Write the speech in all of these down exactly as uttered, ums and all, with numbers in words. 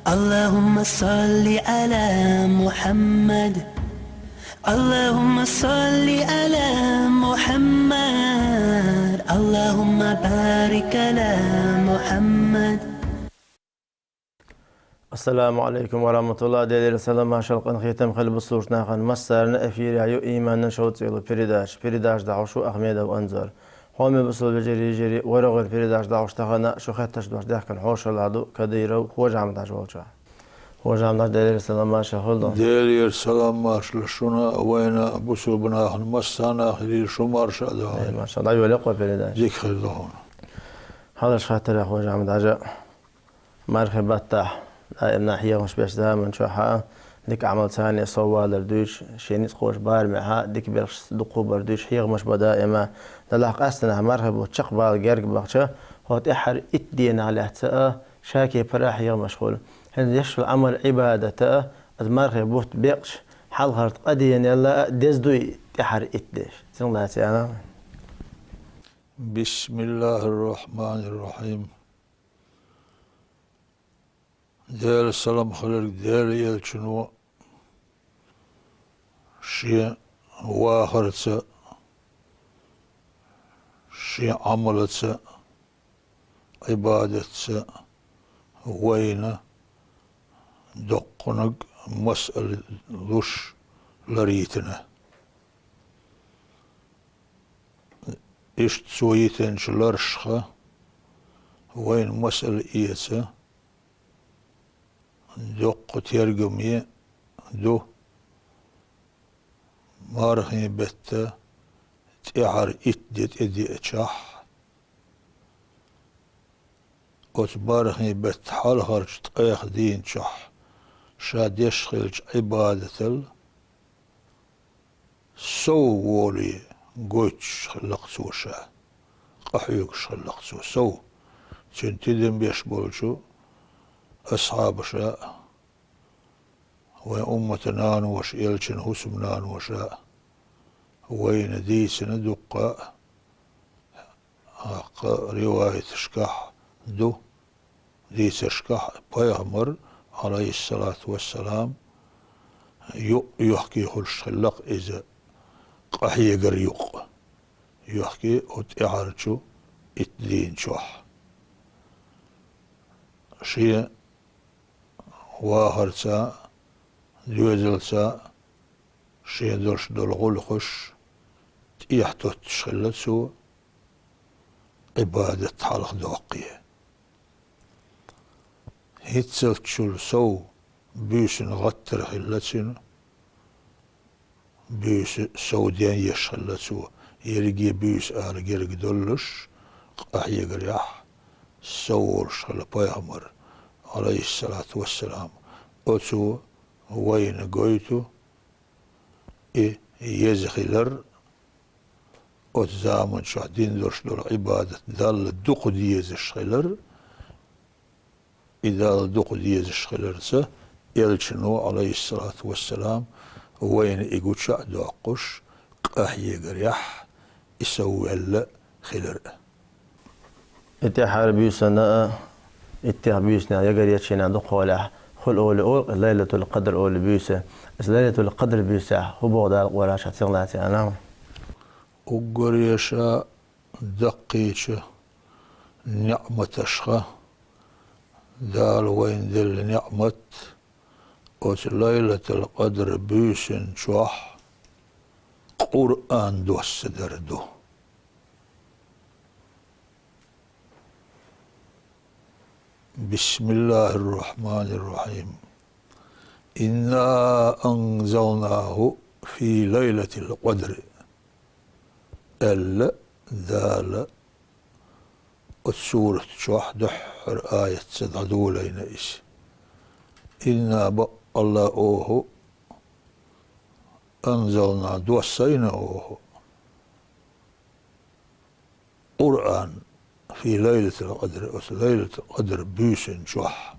اللهم صل على محمد. اللهم صل على محمد. اللهم بارك على محمد. Ассаламу алейкум ва рахматуллах. Делера салам, маршал, къинхетам хила бусулба нахана. Массарна эфирехь ю иманан шовзткъа цӀе йолу передача. Передача дӀахьош ву Ахмедов Анзор. Хьоме бусулба вежарий, йижарий, вай рогӀера передача дӀахьош тахана шун хеттарш дош даьхкина хьошалла ду Кадыров Хож-Ахьмад-Хьаьжа волчохь. Хож-Ахьмад-Хьаьжа, Делера салам, маршал хуьлда. Делера салам, маршалла шуна, вайна бусулба нахана, массарна а хилийла шу марша а до. Э, маршалла, дӀайолаелла вай передача. Дика хир ду хьуна. Хьалхарчу хаттарехь, Хож-Ахьмад-Хьаьжа, мархин баттахь, даимна хьехамаш беш заман чохь а, дика Ӏамал царна сов валар дуьйцуш, шен ницкъ кхочу барамехь а, дика белхаш дукха бар дуьйцуш хьехамаш бан даима. Делахь къаьсттина мархин бутт чекхбала герга бахча, хӀокху тӀаьххьара итт дийнахь лаьцна а, ша кепара хьехамаш хуьлу. ХӀинца деш долу Ӏамал, Ӏибадат а, аса мархин бутт бекъча, хьалхара къа денал а деза дуй тӀаьххьара итт деш? Цуьнга лаьцна яна. بسم الله الرحمن الرحيم. Делера салам хиларг, Делан элчано шен вахарца, шен Ӏамалца, Ӏибадатца вайна доккханиг масъала луш ларйитина. Иштта цо йитинчу ларшха вайна масъала эца доккха тергаме ду мархин бетта тӀаьххьара итт де тӀедеачахь, оцу мархин бетта хьалхарчу ткъех дийначохь ша деш хиллачу Ӏибадатал сов волий гойтуш хилла-кх цо ша, къахьоьгуш хилла-кх цо сов. Цуьнан тидам беш болчу асхьабаша а, вайн умматан наноша, элчан хӀусамнаноша а вайна дийцина дуккха а, хӀокху риваяташкахь ду, дийцаршкахь, пайхамар, Ӏалайхиссалату вассалам, юкъ йохкий хуьлуш хилла-кх иза, къахьегар юкъ йохкий оцу тӀаьххьарчу итт дийнчохь. Шен вахарца а, доьзалца а шен долуш долу гӀуллакхаш тӀехьатоттуш хилла цо, Ӏибадат хьалха доккхий. ХӀинццалц чул сов буьйсанна гӀаттар хилла цуьнан, буьйса сов ден еш хилла цо, ерриге буьйса ала герга доллуш, къахьегарехь сов волуш хилла пайхамар, Ӏалайхиссалату вассалам. Оцо вайна гойту и еза хилар, оцу заманчохь дина долуш долу Ӏибадат Далла дукха дезаш хилар, и Далла дукха дезаш хиларца, элчано, Ӏалайхиссалату вассалам, вайна и гуча а доккхуш, къахьегарехь и сов ваьлла хилар. И тӀаьххьара буьйсанна а, иттех буьйсанна а, ягар ечу дийнахь дукхахьолехь хуьлу олий олу, Лайлатул-Къадр олу буьйса. Аса Лайлатул-Къадр буьйсехь хӀун боху Дала Къуръанехь, цигахь лаьцна яна? Уггаре ша даккхийчу ниӀматашха, Дала вайна делла ниӀмат, оцу Лайлатул-Къадр буьйсанна чохь Къуръан доссадар ду. بسم الله الرحمن الرحيم. إنا أنزلناه في ليلة القدر. Аьлла Дала оцу сурат чохь дуьххьара аятца дӀадолийна иза. Инна, баккъалла оха, анзална, доссийна оха, Къуръан, фи лайлатил къадр, оцу лайлатил къадр буьйсанна чохь.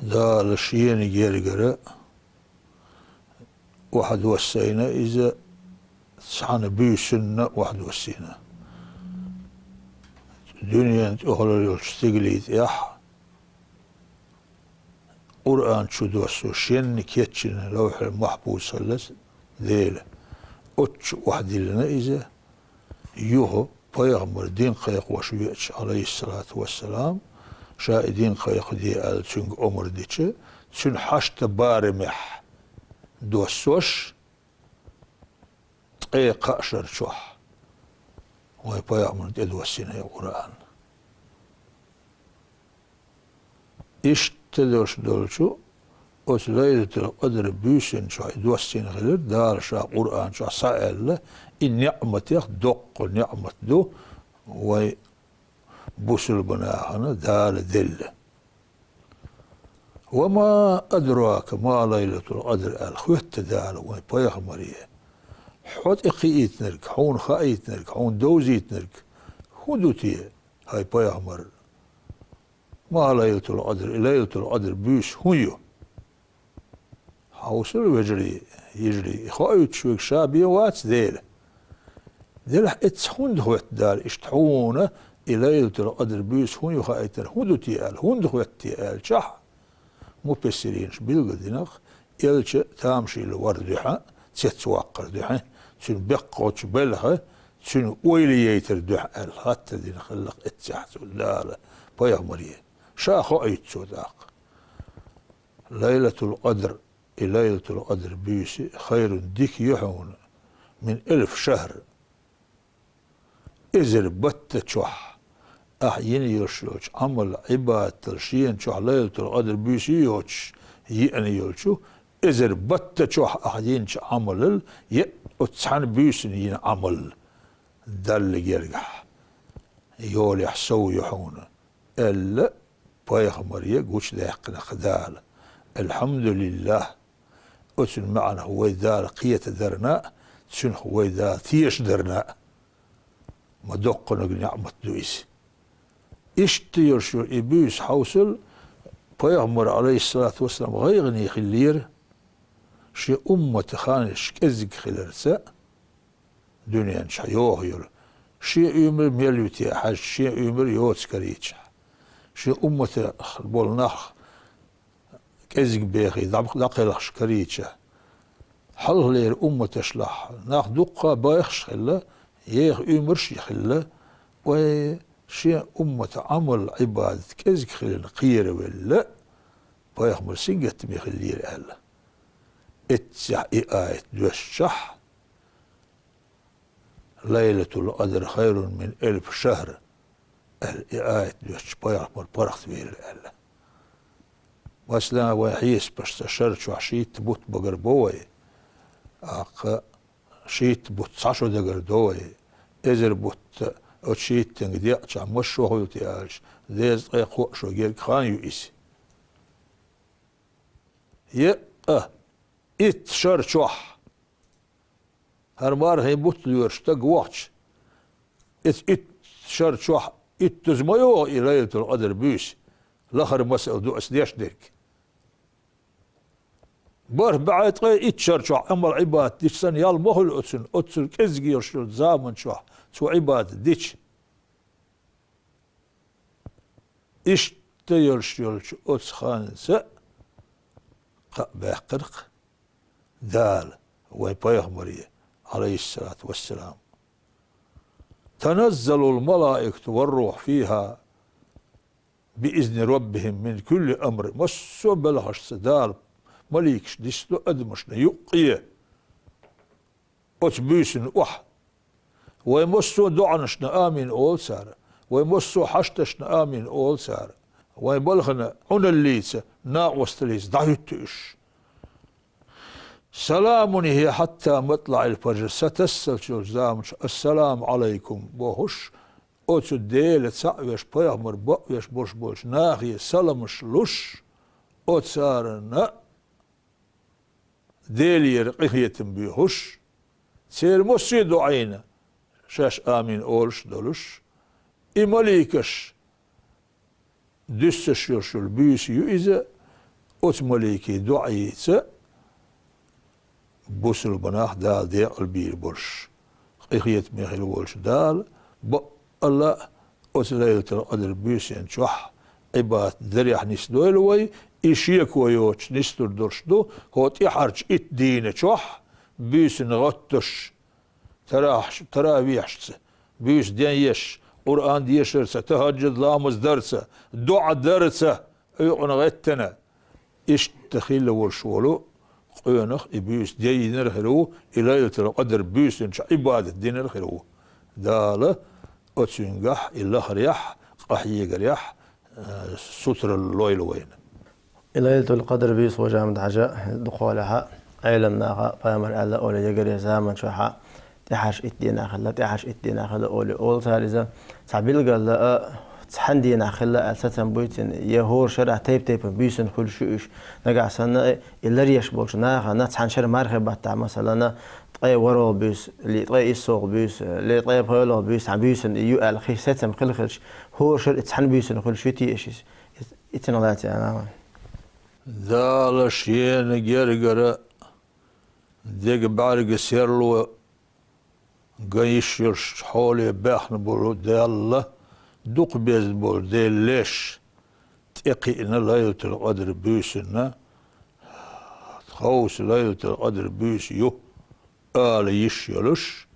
Дала Шена гергара охьадоссийна иза, цхьана буьйсанна охьадоссийна. Дуьненан тӀехула йолчу стигале тӀехь Къуръан чу доссо шенна кечйина Лавхьул-Махьфуз хиллалц Дела. Оццу охьадиллина иза, юха пайхамар дин кхайкхош веача, Ӏалайхиссалату вассалам, ша и дин кхайкхаде аьлла цуьнга омра дича, цуьнан хьашта барамехь доссош, ткъе кхаа шар чохь вайн пайхамарна тӀедоссийна и Къуръан. Иштта долуш долчу оцу Лайлатул-Къадр буьйсанна чохь и доссийна хилира Дала ша Къуръан чохь схьааьлла, и ниъматех доккха ниъмат ду вайн бусулба нахана Дала делла. «Ва ма адрака ма Лайлатул-Къадр», аьлла, хоьтту Дала вайн пайхамаре: «Хьо тӀе кхиийтинарг, хьуна хаийтинарг, хьуна довзийтинарг хӀун ду те, хӀай пайхамар? Ма Лайлатул-Къадр, и Лайлатул-Къадр буьйса хӀун ю?» Хьовсал, вежарий, йижарий, и хоуьйтуш верг ша бен вац Дела. Делахь эцца хӀунда хоьтту Дала иштта хьуна и Лайлатул-Къадр буьйса хӀун ю хаийтар, хӀун ду те аьлла, хӀунда хоьтту те аьллачохь, муфассиринаш билгалдинарх, элча тамашийна вар дуьхьа, цецваккхар дуьхьа, цуьнан беккхочу белхан, цуьнан ойла яйтар дуьхьа аьлла хаттар дина хиллакх эццехь цо Дала пайхамаре. Ша хоуьйту цо тӀаккха. Лайлатул-Къадр, и Лайлатул-Къадр буьйса, хайрун, дика ю хьуна, мин элфи шахр, эзар батта чохь, ахь йина йолуш йолчу Ӏамал-Ӏибадатал шена чохь Лайлатул-Къадр буьйса ю йоцуш, йиъна йолчу, эзар батта чохь ахь йинчу Ӏамалал, е оцу цхьана буьйсана йина Ӏамал Далла гергахь йолехь сов ю хьуна, аьлла, пайхамаре гучудаьккхина-кх Дала. Алхьамдулиллах! Оцун маьӀнах вай Дала кхетадарна а, цуьнах вай Дала тешадарна а, ма доккханиг ниъмат ду иза. Иштта йолуш йолу и буьйса хьовсал, пайхамар, Ӏалайхиссалату вассалам, гӀайгӀане хиллера шен уммата хан еш кӀезиг хиларца, дуьнен чохь йоху йолу. Шен уьймар мел ю те хьаьжча, шен уьймар йоцу карийча, шен умматах болу нах кӀезиг бехий дӀа-, дӀакхелхаш карийча, хьалхалера умматашлахь нах дуккха а байхаш хилла, еха уьймарш а хилла, вай шен уммата Ӏамал-Ӏибадат кӀезиг хиларна кхеравелла, пайхамар сингаттаме хиллера аьлла. Эццехь и аят доьшучохь, «Лайлатул-Къадр хайрун мин элфи шахр», аьлла, и аят доьшучу пайхамар паргӀатвелира аьлла. Масала, вайн хьесапашца шар чохь шийтта бутт багар бо вай, тӀаккха шийтта бутт цхьа шо дагар до вай, эзар бутт оцу шийттанга декъчахь масса шо хуьлу те аьлча, дезткъе кхоъ шо герга хан ю иза. Екъа, итт шар чохь, хӀара мархийн бутт лоьруш стаг вахча, иза итт шар чохь иттаза ма йогӀу и Лайлатул-Къадр буьйса, лахара масал ду аса деш дерг. БархӀ бӀе ткъе итт шар чохь Ӏамал-Ӏибадат дича санна ял ма хуьлу оцунна, оццул кӀезиг йолуш йолчу заман чохь цо Ӏибадат дича. Иштта йолуш йолчу оцу ханца кхаъ баьккхира-кх Дала вайн пайхамаре, Ӏалайхиссалату вассалам: «Таназзалул малаикату вар-рухьу фиха би изни раббихим мин кулли амр». Массо а белхашца Дала маликаш дисдо адамашна юккъе. Оцу буьйсанна охьа. Вайн массо а доӀанашна амин олу цара. Вайн массо а хьашташна амин олу цара. Вайн балхана Ӏуналлица, накъосталлица дӀахӀуьтту уьш. «Саламун хия хьатта матлаӀил фажр», сатассалчу йолчу заманчохь «Ассаламу Ӏалайкум» бохуш, оцу Дела цхьаъ веш, пайхамар бакъвеш болуш болчу нахе саламаш луш, оцарна Делера къинхетам боьхуш, церан массо а доӀийна шаьш амин олуш а долуш, и маликаш дуьссуш йолуш йолу буьйса ю иза, оцу маликийн доӀийца бусулба нах Дала декъал бийр болуш, къинхетаме хила волчу Дала бакъалла а оцу Лайлатул-Къадр буьйсанна чохь Ӏибадат дарехь нисдойла вай, и шеко йоцуш нисдур долуш ду, хӀокху тӀаьхьарчу итт дийна чохь буьйсанна гӀаттош, тарахьаш-, таравихьашца, буьйса ден еш, Къуръан дешарца, тахӀаджуд ламаз дарца, доӀа дарца, Ӏуьйкъана гӀеттана. Иштта хилла волуш волу къонах и буьйса дайинарг хир ву, и Лайлатул-Къадр буьйсанчу Ӏибадат динарг хир ву. Дала оцуьнгахь, и лахарехь, къахьегарехь, э, сутара лойла вайна. И Лайлатул-Къадр буьйса, Хож-Ахьмад-Хьаьжа, дукхахьолехьа, Ӏеламнаха, пайхамар аьлла олий, ягара заман чохьа тӀаьхьарчу итт дийнахь хилла, тӀаьхьарчу итт дийнахь хилла олий, олу цара иза. Цхьа билггала а, цхьана дийнахь хилла аьлла сацам буьйцина, я хӀора шарахь тайп-тайпана буьйсанна хуьлуш ю уьш. Нагахь санна, и ларъеш болчу нахана цхьана шарахь мархи баттахь, масалана, ткъе ворхӀалгӀа буьйса, ли ткъе иссалгӀа буьйса, ли ткъе пхоьалгӀа буьйса, цхьана буьйсанна ю аьлла хи сацам хила хилча, хӀора шарахь и цхьана буьйсанна хуьлуш ю те уьш иза? И, и цунах лаьцна аьлла. Дала шена гергара дега бӀаьрга серло ган йиш йолуш хьоле баьхна болу Далла, дукха безна болу Делан леш тӀекхиъна Лайлатул-Къадр буьйсанна, тховса Лайлатул-Къадр буьйса ю ала йиш йолуш,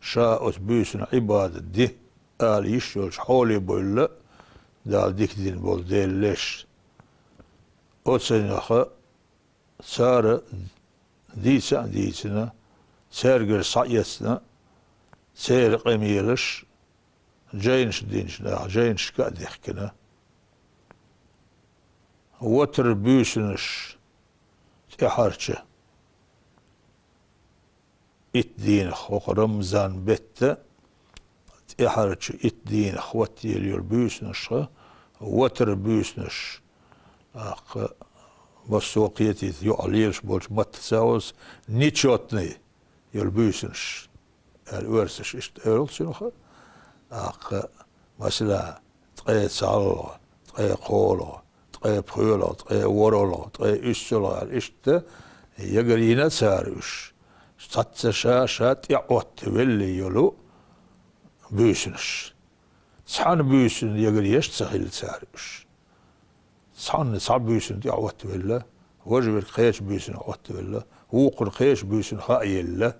ша оцу буьйсанна Ӏибадат ди ала йиш йолчу хьоле бевлла Дала дика дина болу Делан леш. Оцунах цара дийца а дийцина, цаьргара схьаэцна церан къамелаш, жайнаш динчу наха жайнашка а дихкина. Ватар буьйсанаш тӀаьхьарчу итт дийнах, хӀокху Рамзан беттан тӀаьхьарчу итт дийнах хӀоттаелла йолу буьйсанаш, ватар буьйсанаш, тӀаккха массо а кхетийта, юкъахь лелаш болчу маттаца олу нечётный йолу буьйсанаш аьлла, оьрсаша иштта олу цунах. ТӀаккха, масала, ткъе цхьалгӀа, ткъе кхоалгӀа, ткъе пхоьалгӀа, ткъе ворхӀалгӀа, ткъе уьссалгӀа аьлла, иштта ягар йина цара уьш. Цхьацца ша-ша тӀеӀоттавелла йолу буьйсанаш. Цхьана буьйсанна ягар еш ца хилла цара уьш. Цхьанна цхьа буьйсанна тӀеӀоттавелла, важа верг кхечу буьйсанна Ӏоттавелла, вукхунна кхечу буьйсанна хааелла.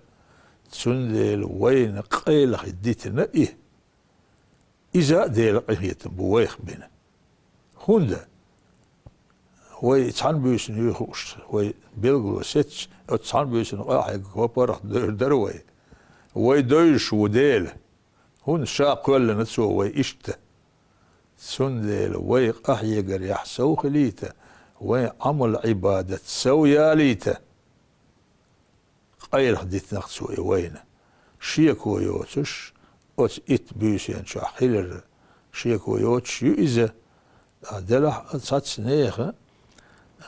Цундела вайна къайлаха дитина и. Иза а Делан къинхетам бу вайх бина. ХӀунда? Вай цхьана буьйсанна юй хууш, вай билгало сецча, оцу цхьана буьйсанна къахьегна паргӀат дер дара вай. Вай девзаш ву Дела. ХӀунда ша кхоьллина Цо вай иштта. Цундела вай къахьегарехь сов хилийта, вайн Ӏамал-Ӏибадат сов ялийта. Къайлаха дитина-кх Цо и вайна. Шеко йоцуш, оцу итт буьйсен чохь хилар шеко йоцуш ю иза. Делахь а цхьацца нехан,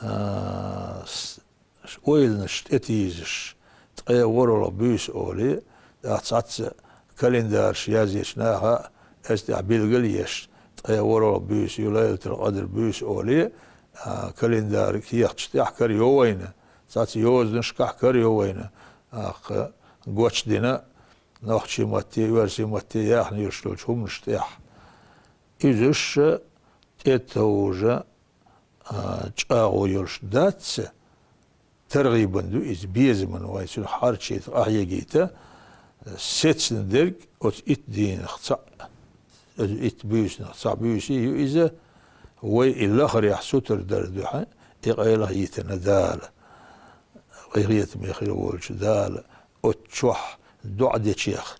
а, с-, ойланаш тӀетийзаш, ткъе ворхӀалгӀа буьйса олий, тӀаккха цхьацца календарш язъечу наха а, эс тӀехь билгал а еш, ткъе ворхӀалгӀа буьйса ю, Лайлатул-Къадр буьйса олий, а, календар кехаташ тӀехь карайо вайна. Цхьацца йозанашкахь карайо вайна, тӀаккха гочдина нохчийн матте, оьрсийн матте яьхна йолуш йолчу хӀуманаш тӀехь. Иза уьш тӀетовжа, а, чӀагӀо йолуш дац, таргӀибан ду иза, безаман вай цунах хьарчийта, къахьегийта, сецна дерг оцу итт дийнах цхьаъ, оцу итт буьйсанах цхьа буьйса ю иза, вай и лахарехь сутара дар дуьхьа, и къайлаха йитина Дала, къинхетаме хир волчу Дала, оцу чохь доӀа дечех,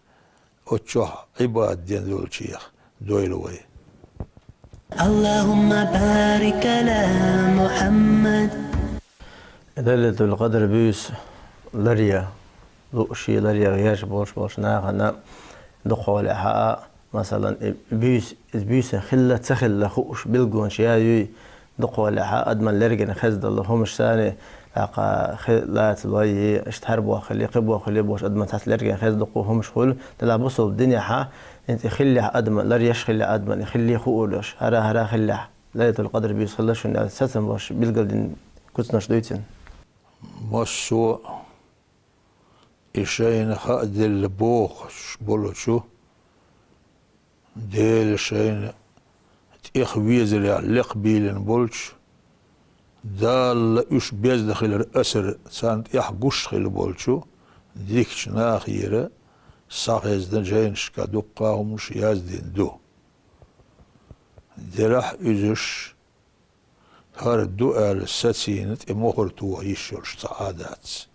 оцу чохь Ӏибадат ден долчех дойла вай. اللهم بارك على محمد. Лайлатул-Къадр буьйса ларъян, луъушший ларъян гӀерташ болуш болчу нахана дукхахьолехьа а, масалан, и буьйса, иза буьйсанна хилла, ца хилла хууш билгалонаш ян юй, дукхахьолехьа а адаман лергина хездалла хӀуманаш санна, тӀаккха хи лаца лой, иштта хӀара боху хили, кхин боху хили бохуш адаман цхьацца лергина хеза дукха хӀуманаш хуьлу, делахь бусалба динехьа, хӀинца и хиллехь адаман, ларъеш хиллехь адаман, и хилли хуур долуш, хӀара-хӀара хиллехь, Лайлатул-Къадр буьйса хилла шуна аьлла, сацам беш билгалдина куцнаш дуй цуьнан. Массо а и шайна хааделла бохуш болчу Дела шайна тӀех везарехь лекха бийлина болчу, Далла уьш безна хилар асар царна тӀехь гуш хилла болчу дикачу нахера схьахезна жайнашка дуккха а хӀуманаш яздина ду. Делахь уьзаш хӀара ду аьлла сацийна тӀе мухӀар тоха йиш йолуш цхьа а дац.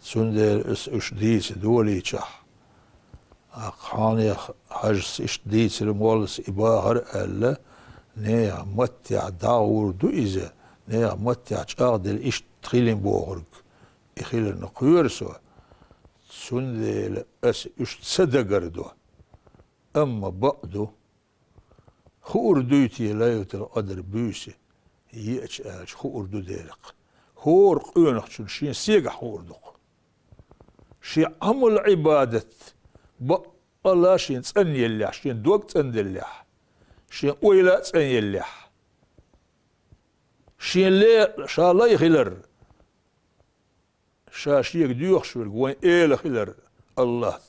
Цундела аса уьш дийца долийчахь, Ахьа хьанех хьажас иштта дийцира моллас и бахар аьлла, нехан маттехь дӀагӀур ду иза, нехан маттехь чӀагӀделла иштта хилин бохург, и хиларна кхоьру со, цундела аса уьш ца дагар до. Амма бакъ ду. Хуур дуй те Лайлатул Къадр буьйса еача аьлча, хуур ду дерриг. ХӀора къонахчун шен сегахь хуур ду-кх. Шен Ӏамал-Ӏибадат бакъалла шен цӀанъеллехь, шен дог цӀанделлехь, шен ойла а цӀанъеллехь, шен ле-, ша лай хилар, ша шега доьхуш верг вайн эла хилар, АллахӀ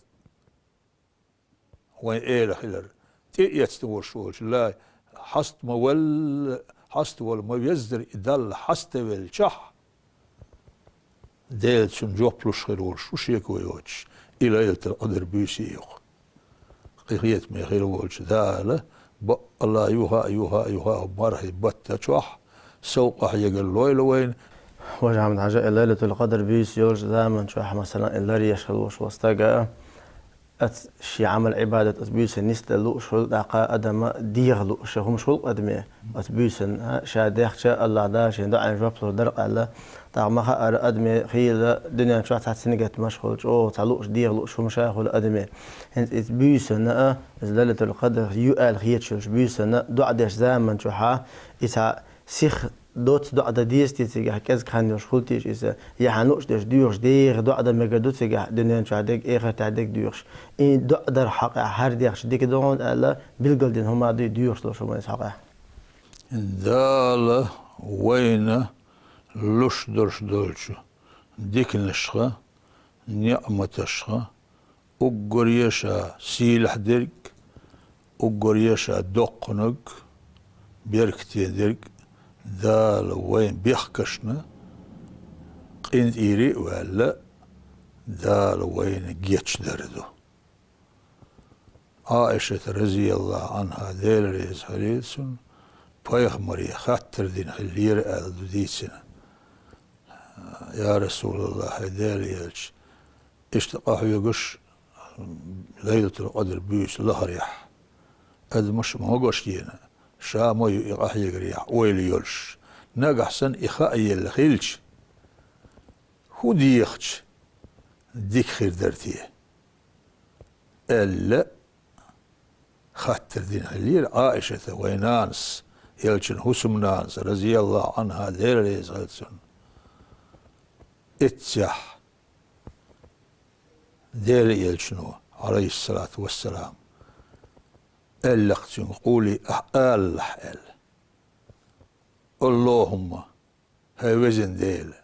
вайн эла хилар, тӀеэцна волуш волчу лай хьаста ма валла, хьаста вала ма веззара и Далла хьаставеллачохь, Дела цунна жоп луш хир волуш ву шеко йоцуш, и Лайлатул Къадр буьйса йоккху. Къинхетаме хир волчу Дала бакъалла юха а, юха а, юха а мархий баттачохь сов къахьегар лойла вайна. Важа Ахьмад-Хьажа, и Лайлатул Къадр буьйса йолчу заман чохь, масалан, и ларъеш хила волуш волу стага, Оцу шен Ӏамал-Ӏибадат оцу буьйсанна нисдала лууш хуьлу, тӀаккха адам дегӀан лууш хӀумаш хуьлу адамийн. Оцу буьйсанна ша дехча, АллахӀ Дала шен доӀанна жоп лур дара аьлла. ТӀаккха ма-хаъара, адамийн хийла дуьнен чохь цхьа сингаттамаш хуьлу, чӀогӀа цхьа лууш, дегӀан лууш хӀумаш а хуьлу адамийн. ХӀинца иза буьйсанна а, иза Лайлатул Къадр ю аьлла хеташ йолчу буьйсанна доӀа деш заман чохь а, иза цхьа сиха доцца доӀа дан деза те цигахь, кӀезиг хан йолуш хуьлу те иза, я хьан лууш дерш доьхуш, дегӀан доӀа дан мегар ду цигахь, дуьнен чохь дерг, эхартахь дерг доьхуш. И доӀа дарх хьокъехь хӀара дехча дика ду хьуна аьлла, билгалдина хӀума дуй доьхуш долуш хӀума иза хьокъехь? Дала вайна луш долуш долчу диканашха, неӀматашха, уггаре ша сийлахь дерг, уггаре ша доккханиг, беркате дерг Дала вайн бехкашна къинтӀера а ваьлла, Дала вайна гечдар ду. Ӏаишата, разияллаху Ӏанхьа, Дела реза хилийла цунна, пайхамаре хаттар дина хиллера аьлла ду дийцина. Я Расулаллахь, хӀай Делан элча, иштта къахьоьгуш Лайлатул Къадр буьйса лахарехь, адамаш а могаш йина, ша ма ю и къахьегарехь ойла йолуш, нагахь санна и хаа елла хилча, хӀун дехча дика хир дара те? Аьлла, хаттар дина хиллера Ӏаишата, вайн нанас, элчан хӀусамнанас, разияллаху Ӏанхьа, Дела реза хилла цунна. Эццехь Делан элчано, Ӏалайхиссалату вассалам, аьлла-кх цуьнга: «Къули, ахь алалахь», — аьлла. «Аллахумма, хӀай везан Дела,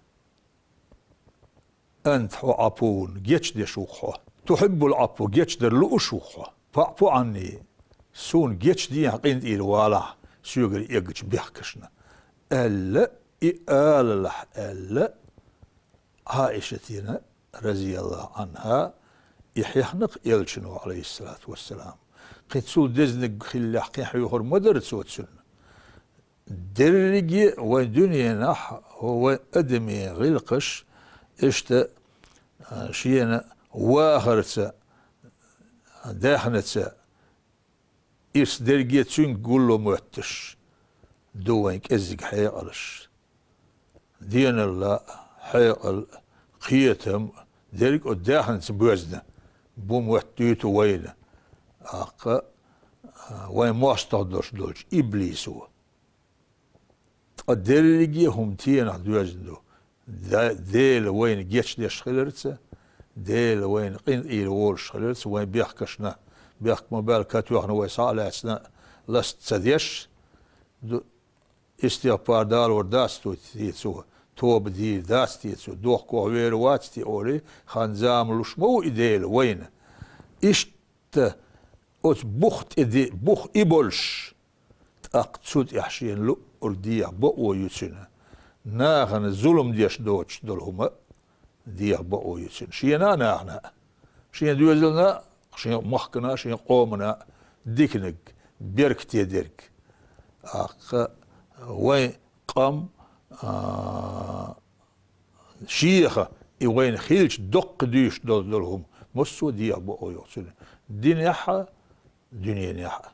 анта хьо Ӏапун, гечдеш ву-кх хьо. Тухьиббул Ӏапу, гечдар лууш ву-кх хьо. Фаъфу Ӏанни, суна гечдехьа, къинтӀера валахь соьгара эгначу бехкашна», — аьлла, и алалахь аьлла, Ӏаишатина, разияллаху Ӏанхьа, и хьехна-кх элчано, Ӏалайхиссалату вассалам. Кхин цул дезниг хиллехь, кхин хьоьхур ма дара цо цуьнан. Дерриге а вайн дуьненахь, вайн адамийн гӀиллакхаш, иштта, а, шена вахарца, даьхнаца, иза дерриге а цуьнга гулло моьттуш ду вайн кӀеззиг хьекъалаш. Денал а, хьекъал а, кхетам а, дерриг а оцу даьхнаца боьзна бу моьттуьйту вайна. ТӀаккха, а, вайн мостагӀ долуш долчу иблисо. Ткъа дерриге а хӀума тенах доьзна ду. Да-, Дела вайна гечдеш хиларца, Дела вайна къинтӀера волуш хиларца, вайн бехкашна, бехк ма-баьлла, катоьхна вай схьа а лаьцна, ласта ца деш, ду-, истигъпар далор дац те цо, тоба дийр дац те цо, дохко вер вац те олий, хан-зама луш ма ву и Дела вайна. Иштта Оцу бух тӀе де, бух и болуш, тӀаккха цу тӀехь шена луъург дехьа бакъо ю цуьнан. Нахана зулам деш доцуш долу хӀума дехьа бакъо ю цуьнан. Шена а, нахана а. Шен доьзална а, шен махкана а, шен къомана а диканиг, беркате дерг. ТӀаккха вайн къам, а, шеха и вайна хилча доккха дуьйш долу, долу хӀума массо а дехьа бакъо ю цуьнан. Динехь а, дуьненехь а.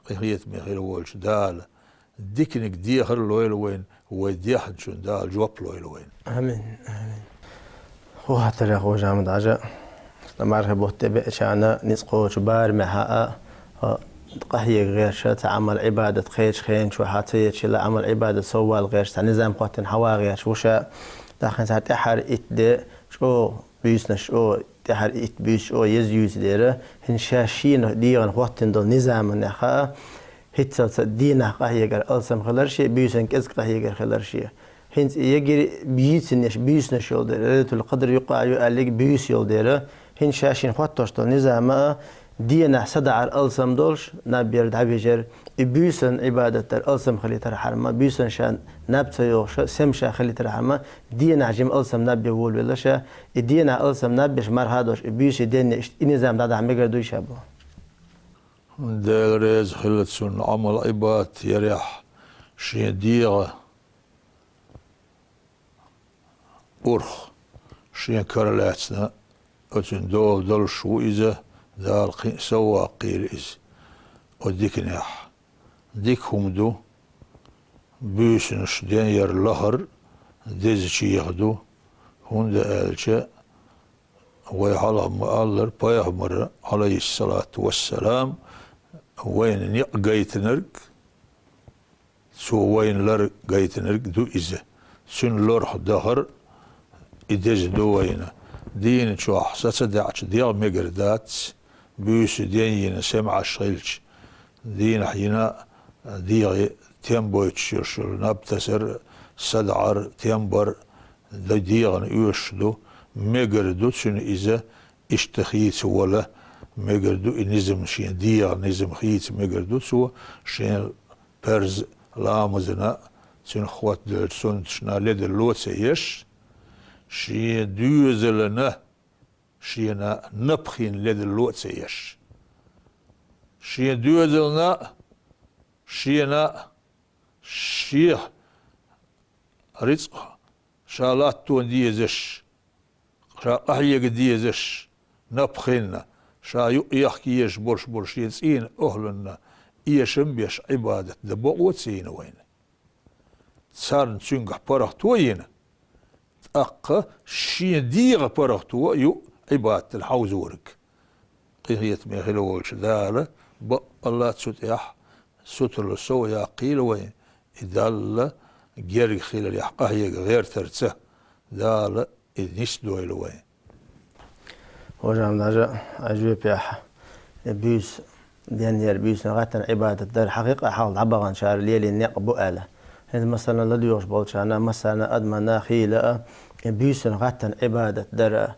Къинхетаме хила волчу Дала диканиг дехар а лойла вайна, вай дехначун Дала жоп лойла вайна. Амин, амин. ХӀун хаттар ю, Хожа-Ахьмад-Хьаьжа? Сан мархи бутт тӀе беачарна ницкъ кхочу барамехь а, а, къахьега гӀерташ, цхьа Ӏамал-Ӏибадат кхечу хенчохь а ца ечийла, Ӏамал-Ӏибадат соввала гӀерташ, цхьа низам хӀоттийна хьаван гӀерташ ву ша. ТӀаккха цхьа тӀаьхьара итт де чӀогӀа буьйсанаш чӀогӀа, тӀаьхьара итт буьйса чӀогӀа еза юьйцу дера, хӀинца ша шена дегӀана хӀоттийна долу низаманехь хаьа, хӀинццалц дийнахь къахьегар алсам хилар шен, буьйсанна кӀезиг къахьегар хилар шен. ХӀинца и егира буьйсанаш, буьйсанаш йолу дера, Лайлатул-Къадр юкъахь ю аьлларг буьйса йолу дера, хӀинца ша шена хӀоттош долу низам а, дийнахь садаӀар алсам долуш, наб яр, дӀавижар, и буьйсанна Ӏибадат дар алсам хилийтархьама, буьйсанна ша наб ца йохуша, сема ша хилийтархьама, дийнахь жима алсам наб ян волавелла ша, и дийнахь алсам наб яш марха а долуш, и буьйса денна иштта и низам дӀадахьа мегар дуй ша боху? Дела реза хила цунна, Ӏамал-Ӏибадат ярехь шен дегӀан урх шен кара лаьцна, оцуьнан дола долуш ву иза, Дала кхин а совваккхийла иза. О диканехь дика хӀума ду, буьйсанаш ден яр лахара дезачех ду, хӀунда аьлча вай хьалха ма-аллара, пайхамара, Ӏалайхиссалату вассалам, вайна некъ гайтинарг, цо вайна лар гайтинарг ду иза. Цуьнан лорах дахар и деза ду вайна. Дийна чохь са ца даьӀча дегӀ мегар дац, буьйса ден йина сема Ӏаш хилча, дийнахь йина дегӀе тем бойтуш йолуш йолу наб тасар, садаӀар, тем бар дан дегӀана оьшуш ду, мегар ду цуьнан иза, иштта хийца вала, мегар ду и низам шен дегӀан низам хийца мегар ду цо, шен парз ламазна, цуьнан хӀоттаделлачу суннаташна ледарло а ца еш, шен доьзална, шена напхийна ледарло а ца еш. Шен доьзална, шена, шен рицкъ ша латто дезаш, ша къахьега дезаш, напхийна, ша юкъ ехка езаш болуш болу шен цӀийнан охӀланна эшам беш Ӏибадат дан бакъо ца йина вайна. Царна цуьнгахь паргӀато а йина, тӀаккха шен дегӀан паргӀато а ю Ӏибадатана хьовзориг. Къинхетаме хила волчу Дала баккъалла цу тӀехь сутарла сов яккхийла вайн, и Далла герга хиларехь къахьега гӀертарца Дала и нисдойла вайн. Хожа-Ахьмад-Хьаьжа, хьан жоьпехь, и буьйса ден яр, буьйсанна гӀаттана Ӏибадат дар хьан хи къа хьалха дӀабаханчара лелийна некъ бу аьлла. ХӀинца, масала, ладоьгӀуш болчарна, массарна адамна хийла а, и буьйсанна гӀаттана Ӏибадат дар а,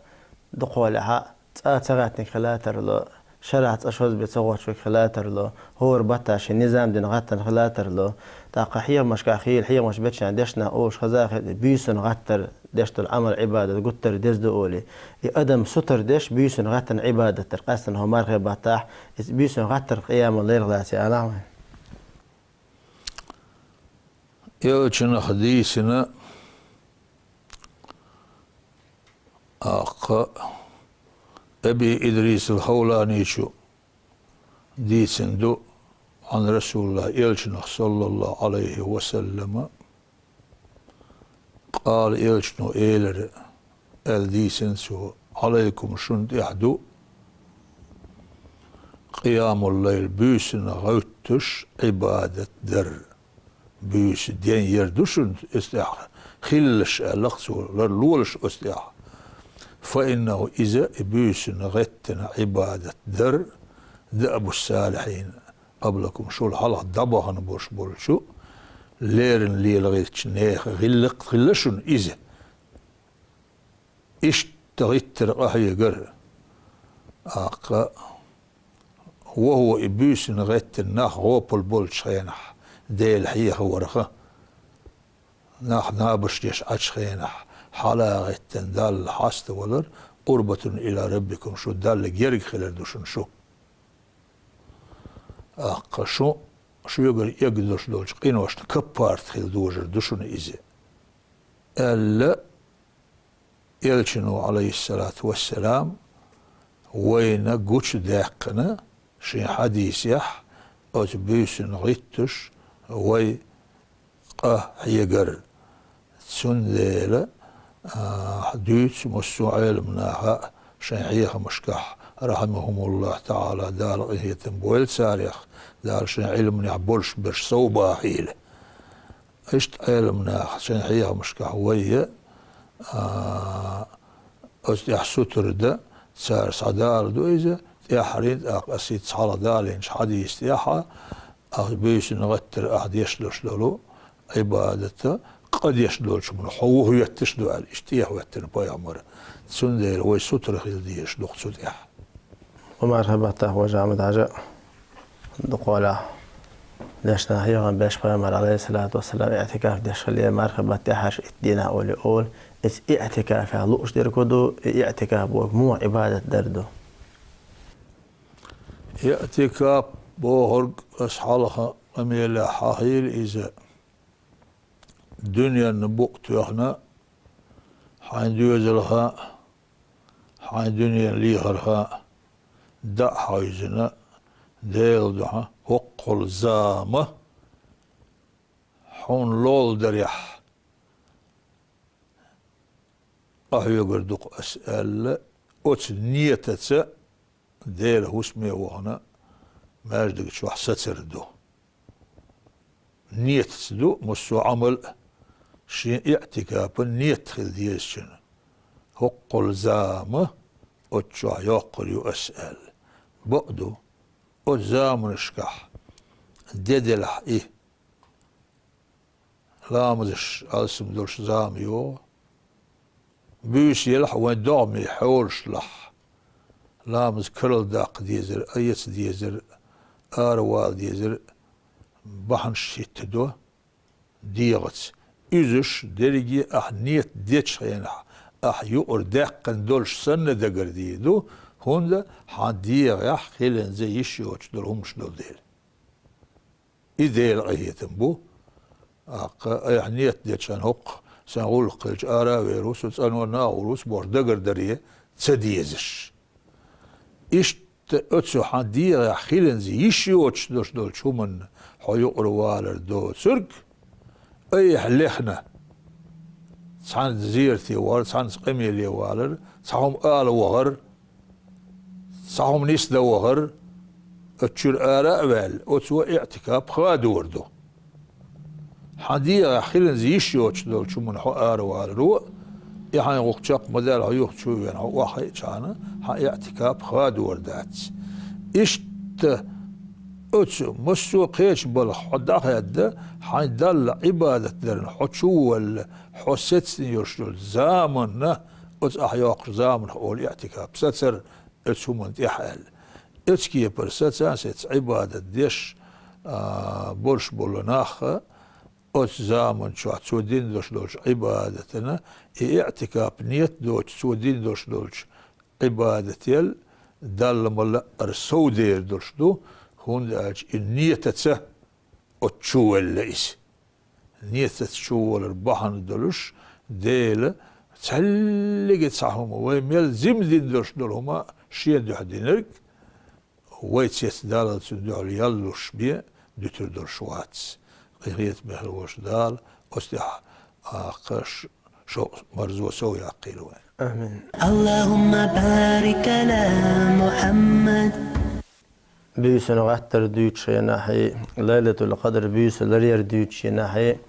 дукхахьолехь а, цӀа ца гӀаьттинарг хила тарло, шарахь цӀа шозбе ца гӀотташ верг хила тарло, хӀора баттахь шен низам дина гӀаттана хила тарло. ТӀаккха хьехамашкахь хийла, хьехамаш бечарна дешнах олуш хаза а хилла, буьйсанна гӀаттар деш долу Ӏамал-Ӏибадат гуттар а деза ду олий. И адам сутара деш буьйсанна гӀаттана Ӏибадат дар, къаьсттина хӀокху мархе баттахь, иза буьйсанна гӀаттар къиямал лерга лаьцна алахь вайн. Элчанах дийцина, аккха Аби Идрисал Хавланичу дийцина ду, Ӏан Расулуллах, Элчанах, саллаллаху Ӏалайхи ва саллама, къала, Элчано элира, аьлла дийцина цо: «Ӏалайкум, шуна тӀехь ду къиямул-лайл, буьйсанна гӀуьттуш Ӏибадат дар». Буьйса ден яр ду шуна оцу тӀехь хилалаш аьлла-кх цо, ларлолаш оцу тӀехь. Фа иннаху, иза, и буьйсанна гӀеттина Ӏибадат дар, даъбу салихьин къаблакум, шул хьалха дӀабахана болуш болчу леррина лела гӀиртачу нехан гӀиллакх хилла шуна иза. Иштта гӀиттар къахьегар, аккха, وهو, и буьйсанна гӀеттина нах гӀопал болчу хенахь Дела хьехаварх, нах набаш деш Ӏачу хенахь, хьалагӀеттина Далла хьаставалар, قربة إلى ربكم, шу Далла герга хилар ду шуна шу. ТӀаккха шу, шуьгара эгна долуш долчу къиношна каппарт хила дожар ду шуна иза, аьлла, Элчано, Ӏалайхиссалату вассалам, вайна гучудаьккхина шен хьадисехь, оцу буьйсанна гӀитташ вай къа хьегар. Цундела, а, дуьйцу массо а Ӏеламнаха шайн хьехамашкахь, рахьимахумуллахӀ таӀала, Дала къинхетам бойла царех, Дала шайн Ӏилманехь болуш берш совбахийла. Иштта Ӏеламнаха шайн хьехамашкахь вай, а, оцу тӀехь сутара дан, цара схьадалийна ду иза, тӀаьххьарниг, тӀаккха аса хӀинца хьалха далийначу хьадиса тӀехь, ахь буьйсанна гӀаттар ахь деш долуш долу Ӏибадат къа деш долчу хӀуманна хьо вухаветташ ду аьлла, иштта тӀехьахӀоьттина пайхамар. Цундела вай сутара хила дезаш ду-кх цу тӀехь. Ва мархабатта, хьоьжа Ахьмад-Хьаьжа, дукха валахь. Дешна хьехам беш пайхамар, Ӏалайхиссалату вассалам, иӀтикаф деш хилла, мархабатта тӀаьхьарчу итт дийнахь олий олу. Иза иӀтикафехь лууш дерг хӀун ду, и иӀтикаф бохург муха Ӏибадат дар ду? ИӀтикаф бохург, аса хьалха къамелехь хьахийла иза, дуьненна букъ тоьхна, хьайн доьзалха, хьайн дуьненан лехарха дӀа а хьаьвзина, Делан дуьхьа хӀоккхул зама хьуна лолла дарехь, къахьоьгур ду-кх ас аьлла, оцу нетаца Делан хӀусаме вахана маьждиг чохь сацар ду. Нетаца ду массо а Ӏамал а, шен иӀтикафан нет хила дезачун. ХӀоккхул зама оцу чохь йоккхур ю ас аьлла. Бакъ ду, оцу заманашкахь де делахь и, ламазаш алсам долуш зама йогӀу. Буьйса елахь вайн догӀмий хьолашлахь, ламаз карладаккха дезар, айца дезар, аравала дезар бахьанаш хӀиттадо дегӀаца. Уьзаш дерриге ахь нет дечу хенахь, ахь юкъара даьккхина долуш санна дагардийр ду, хӀунда хьан дегӀехь хиланза йиш йоцуш долу хӀуманаш долу дела. И Делан къинхетам бу. ТӀаккха айхьа нет дечу хенахь, хӀокху сайн гӀуллакх хилча ара а вер ву со, цӀанонна а гӀур ву со бохуш дагардаре ца дезаш. Иштта оцу хьан дегӀехь хиланза йиш йоцуш долуш долчу хӀуманна хьо юкъара валар доцург, айхьа лехна, цхьаьнца зерате валар, цхьаьнца къамеле валар, цхьа хӀума ала вахар, цхьа хӀума нисдан вахар, оцу чуьра ара а ваьлла, оцо иӀтикаф хадор ду. Хьан дегӀехь хиланза йиш йоцуш долчу хӀуманна хьо ара валаро, и хьайн гӀуллакх чекх ма даьлла, хьо юха чу а веана, хьо охьахиъчахьана, хьан иӀтикаф хадор дац. Иштта оцу массо а кхечу балхах хьо дӀахаьдда, хьайн Далла Ӏибадат дарна хьо чуволла, хьо сецна йолуш йолу заманна, оцу ахь йоккхуш заманах олу иӀтикаф сацар, оцу хӀуманна тӀехь аьлла. Оцу кепара саца а сецна Ӏибадат деш, а, болуш болу нах, оцу заман чохь цо дина долуш долчу Ӏибадатана, и иӀтикаф нет доцуш цо дина долуш долчу Ӏибадател Далла ма-лаъара совдер долуш ду, хӀунда аьлча и нетаца оцу чуволла иза. Нетаца чуволар бахьана долуш, Дела цхьаллиге цхьа хӀума, вай мел зима дина долуш долу хӀума шен дуьхьа динарг, вай цецдаллалц цуьнан дуьхьал ял луш бен дуьтур долуш вац. Къинхетаме хир волчу Дала оцу тӀехь, а, кхаш шовкъ марзо сов яккхийла вайн. Амин. اللهم بارك على محمد. Буьйсанна гӀаттар дуьйцучу хенахьий, Лайлатул-Къадр буьйса ларъяр дуьйцучу хенахьий,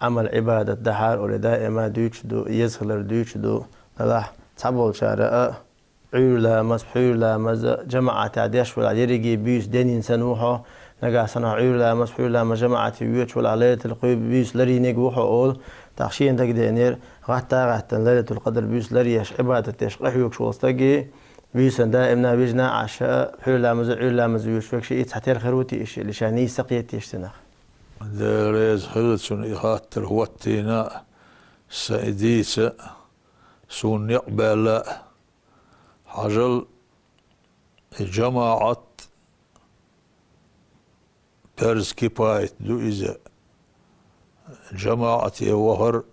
Ӏамал-Ӏибадат дахьар олий даима дуьйцуш ду, еза хилар дуьйцуш ду, делахь цхьаболчара а, Ӏуьйра ламаз, пхьуьйра ламаз жамаӀатехь деш велахь, ерриге буьйса денйина санна ву хьо, нагахь санна хьо Ӏуьйра ламаз, пхьуьйра ламаз жамаӀатехь воьдуш велахь, Лайлатул-Къадр буьйса ларйинарг ву хьо олу, тӀаккха шена дагадеанера, гӀатта а гӀаьттина, Лайлатул-Къадр буьйса ларъеш, Ӏибадат деш къахьоьгуш волу стаге, Вуьйсан даимна вижна Ӏаша, пхьуьйра ламаз, Ӏуьйра ламаз вуьйш вегаш и цхьа тера хир ву те иша, или ша нийса кхеташ цунах. Дела реза хилла цунна и хаттар хӀоттийна, сан и дийца, суна некъ баьлла. Хьажал, и жамаӀат парз кипаят ду иза. ЖамаӀате вахар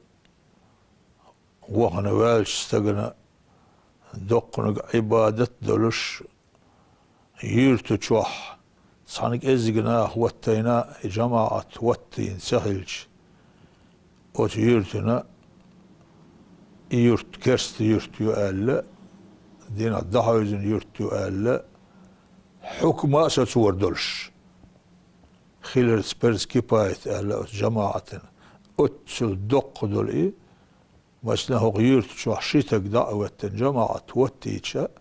вахана ваьлча стагана доккханиг Ӏибадат долуш, юьрта чохь цхьана кӀеззиг наха хӀоттийна, и жамаӀат хӀоттийна ца хилча, оцу юьртана и юрт керста юрт ю аьлла, динах дӀахьевзина юрт ю аьлла, хьукма а соцор долуш хиларца парз кипаят аьлла оцу жамаӀатана. Оццул доккха долу и, масала, хӀокху юьрта чохь ши стаг дӀа а хӀоьттина, жамаӀат хӀоттийча,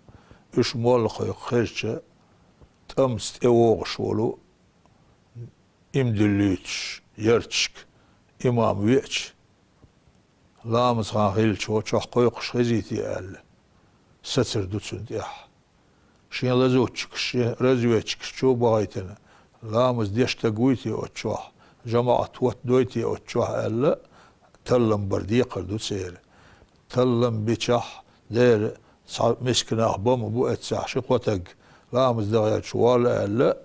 уьш молла кхойкху хезча, тӀамца тӀевогӀуш волу, иман дуьллуьйтуш ярташка имам веача, ламаз хан хилча, хӀокху чохь кхойкхуш хезий те аьлла, сацар ду цунна тӀехь. Шен лазутчикаш, шен разведчикаш чу а бахийтина, ламаз деш стаг вуй те оцу чохь, жамаӀат хӀоттадой те оцу чохь аьлла, таллам бар декхар ду церан. Таллам бичахь, дера, цхьа миска нах бан ма бу эццахь, ши-кхо стаг ламаз дан гӀерташ воллу аьлла,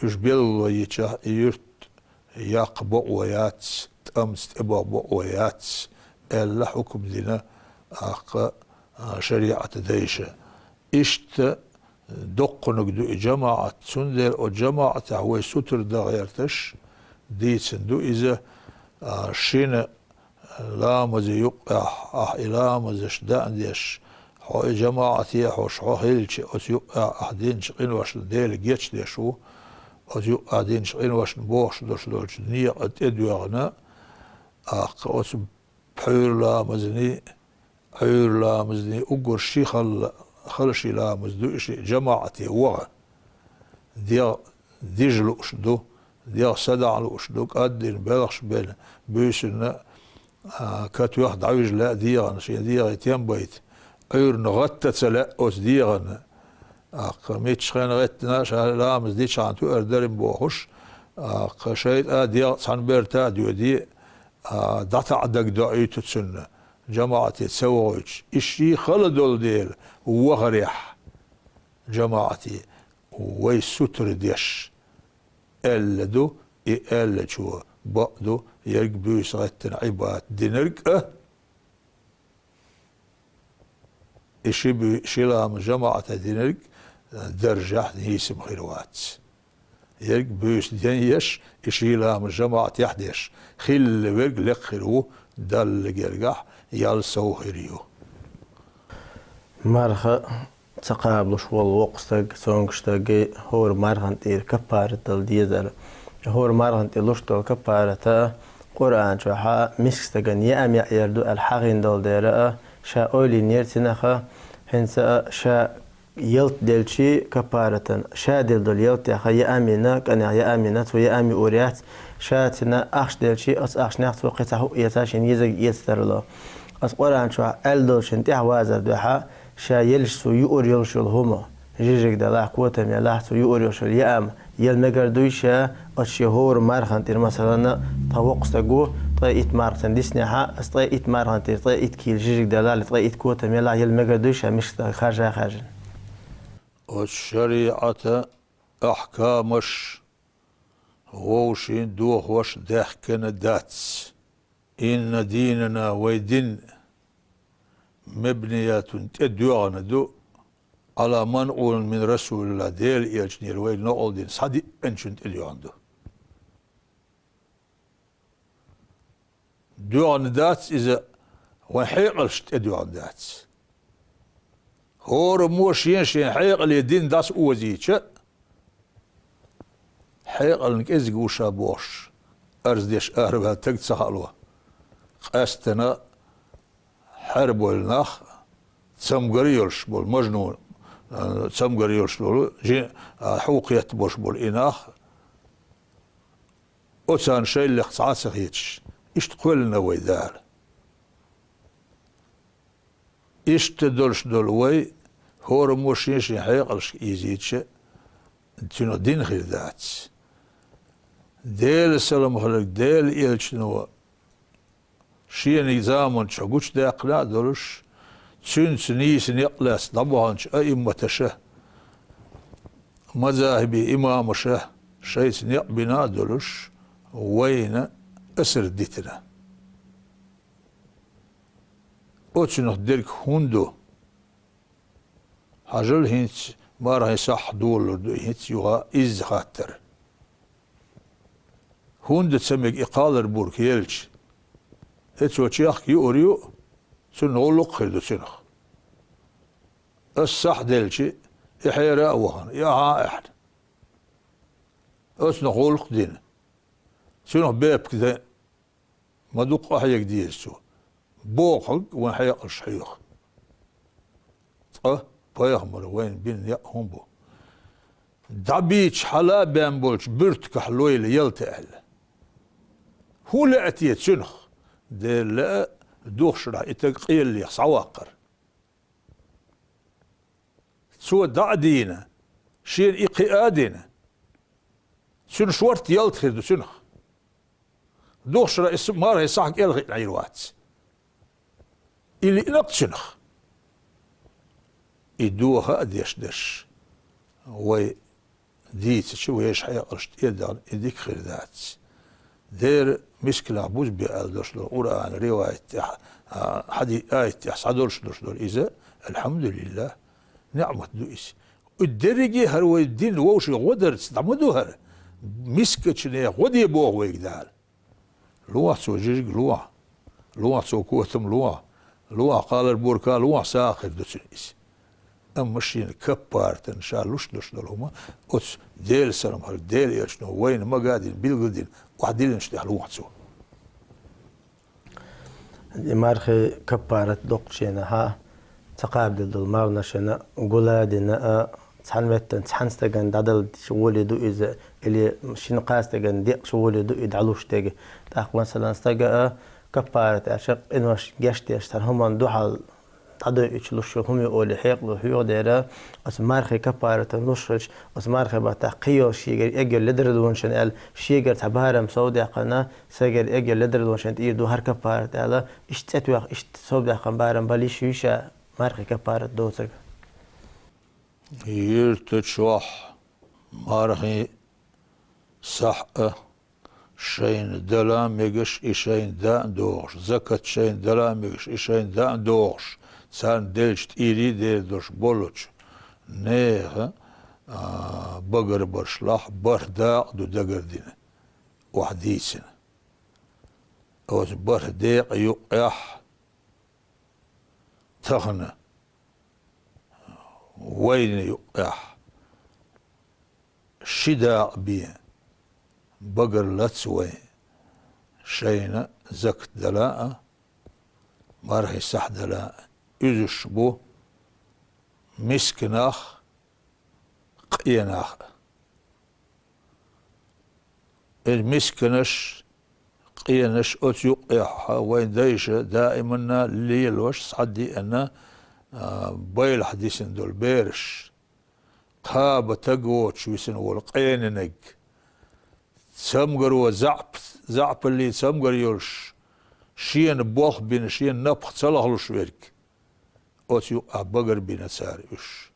уьш белгало йичахь, и юрт яккха бакъо яц, тӀамца тӀебаха бакъо яц аьлла хьукам дина, аккха, а, шариӀатан дайша. Иштта доккханиг ду и жамаӀат, цундела оцу жамаӀатехь вай сутара дан гӀерташ, дийцина ду иза, а, шина ламаза юккъехь, ахь и ламазаш дан а деш, хьо и жамаӀате хьош хьо хилча, оцу юккъехь ахь динчу къиношна Дела гечдеш ву, оцу юккъехь динчу къиношна бохуш долуш долчу некъа тӀедоьгӀна, аккха оцу пхьуьйра ламазний, Ӏуьйра ламазний, уггар ши хала, хала ши ламаз ду и ши жамаӀате ваха. ДегӀ дижа лууш ду, дегӀ садаӀа лууш ду, кӀаддина белхаш бен, буьйсанна, а, катоьхна дӀавижа лаьа дегӀана, шен дегӀе тем байта. Ӏуьйранна гӀатта ца лаьа оцу дегӀана. Аккха миччахьа гӀеттина ша ламаз дичахьана туьар дарим бохуш, аккха шайтӀа дегӀ цхьана берта а доьде, а, дӀатаӀа дагадоуьйту цунна, жамаӀате ца вогӀуьйтуш. И ши хала долу дела, вахарехь, жамаӀате, вай сутара деш, аьлла ду, и аьллачо бакъ ду, ерг буьйса гӀеттина Ӏибадат динарг а, и ши буь-, ши ламаз жамаӀате динарг, а, даржехь нийсам хир вац. Ерг буьйса ден еш, и ши ламаз жамаӀатехь деш, хилла верг лекха хир ву, Далла гергахь ял сов хир ю. Марха ца кхабалуш волу воккха стаг, цомгуш стаг, хӀора мархана тӀера каппарат дала дезара. ХӀора мархана тӀе луш долу каппарата Къуръан чохьа миска стагана яа меъ яр ду аьлла хьахийна долу дера а, ша ойла йинера цунах а, хӀинца а ша ялта делчи каппаратан, ша делла долу ялтеха яа мина, кӀанех яа мина, цо яа миур яц, ша цина ахча делчи, оцу ахчанех цо кхин цхьа хӀуъ эца, шен езаг эца тарло. Оцу Къуръан чохь аьлла долчун тӀаьхьа вазар дуьхьа, ша елча цо юур йолуш йолу хӀума, жижиг далахь, котам ялахь, цо юур йолуш йолу яам, яла мегар дуй ша, оцу шен хӀора мархана тӀера, масалана, тхан воккха стаг ву, ткъе итт марха цунна диснехьа, аса ткъе итт мархана тӀера, ткъе итт кийла жижиг далахь, ткъе итт котам ялахь, яла мегар дуй ша миска стаг харжа а хаьржина. Оцу шариӀата ахькамаш вовшийн дохош даьхкина дац. Инна дийнана, вай дин, мабниятун, тӀедоьгӀна ду, Ӏала манкъулин мин Расулилла, Делан элчанера вай накъал дина схьадеъначун тӀедоьгӀна ду. ДоьгӀна дац иза, вайн хьекъалшна тӀедоьгӀна дац. ХӀораммо шен-шен хьекъале дин дӀасаозийча, хьекъална кӀезиг ву ша бохуш, арз деш араваьлла стаг ца хаало. Къаьсттина хьарбойла нах, цамгар йолуш болу мажнун, а, цамгар йолуш болу, жи-, а, хьу кхетта болуш болу и нах, оцарна шайллех цхьа а ца хеташ, иштта кхоьллина вай Дала. Иштта долуш долу вай, Кораммо шен-шен хьекъалашка ийзича, цуьнан дин хир дац. Делан салам хиларг Делан элчано шена заманчохь гучудаьккхина а долуш, цуьнца нийса некъ лаьцна дӀабаханчу аимматаша, мазахӀибийн имамаша шайца некъ бина а долуш, вайна асар дитина. Оцунах дерг хӀун ду? Хьажал, хӀинца мархин сахь долалур ду, хӀинца юха изза хаттар. ХӀунда ца мега и кхалар бург елча? И цо чехка юур ю, цунна гӀуллакх а хир ду цуьнах. Ас сахь делча, и хьера а вахана, и ахьа а аьхьна. Оцунах гӀуллакх а дина. Цуьнах бепиг дан ма дукха къахьега деза цо. Бохург вайн хьекъалш хьоьху. Ткъа пайхамар вайна бина некъ хӀун бу? ДӀабийча хьала а бен болчу буьртигахь лойла ялта аьлла. ХӀун лаьа те цуьнах? Дера лаьа, духшарахь и таг къеллех схьаваккхар. Цо дӀа а дийна, шена и кхиа а дина, цуьнан шорта ялта хир ду цуьнах. Духшара и мархи сахь кӀел хиъна Ӏийр вац. И лиънакх цуьнах. И доха а деш дерш, вай дийцича, вешан хьекъалш тӀедахана, и дика хир дац. Дера мисканах бузбе аьлла долуш долу Къуръан ривайт тӀехь, а, хьади-, аят тӀехь схьадолуш долуш долу иза, алхьамдулиллах, ниъмат ду иза. И дерриге а хӀара вай дин вовшийн гӀо дарца дӀа ма ду хӀара. Мискачу нехан гӀо де боху вайга Дала. Лохьа цо жижиг, лохьа. Лохьа цо котам, лохьа. Лохьа кхалар бурка, лохьа сагӀа хир ду цуьнан иза. Амма шена каппаратан ша луш долуш долу хӀума, оцу Делан салам хилла, Делан элчано вайна магадина, билгалдина, охьадиллинчу тӀехь лохьа цо. И мархи каппарат доккхучу хенахьа ца кхабаделла долу марханашна гула а дина а, цхьана меттана цхьана стагана дӀадала волий ду иза, или шина-кхаа стагана декъаш волий ду и дӀалуш дерг. ТӀаккха, масалан, стага а каппарат аьлча, къинош гечдеш цхьана хӀуманна дуьхьал дӀадойуьйтуш луш ю хӀума ю олий хьекъало хьоьху дера, оцу мархи каппаратан луш хилча, оцу мархи баттахь кхин йолу шегара эггара ледарлонашна аьлла, шегара цхьа барам совдаьккхина, сайгара эггара ледарлонашна тӀера ду хӀара каппарат аьлла, иштта цӀе тоьхна, иштта совдаьккхина барам бала йиш юй ша мархи каппарат доцург? Юьрта чохь мархи сахь а шайна дала а мегаш, и шайна даа а догӀуш, закат шайна дала а мегаш, и шайна даа а догӀуш, царна делча тӀийрий дер долуш болчу нехан, а, багарбаршлахь бархӀ дакъа ду дагардина, охьадийцина. Оцу бархӀ декъа юккъехь тахана вайна юккъехь ши дакъа бен багарлац вайн, шайна закат дала а, мархи сахь дала а. Уьзуш бу мисканах, къенах а. Иза мисканаш, къенаш оцу юккъехь вайн дайша даиманна лелош схьадеана, а, байлахь дисина долу бераш. Кхаба таг воцуш висина волу къенаниг. Цамгаро заьӀап-, заьӀапаллий цамгар йолуш, шена болх бина, шена напха ца лахлуш верг. Оцу юкъахь багарбина цара уьш.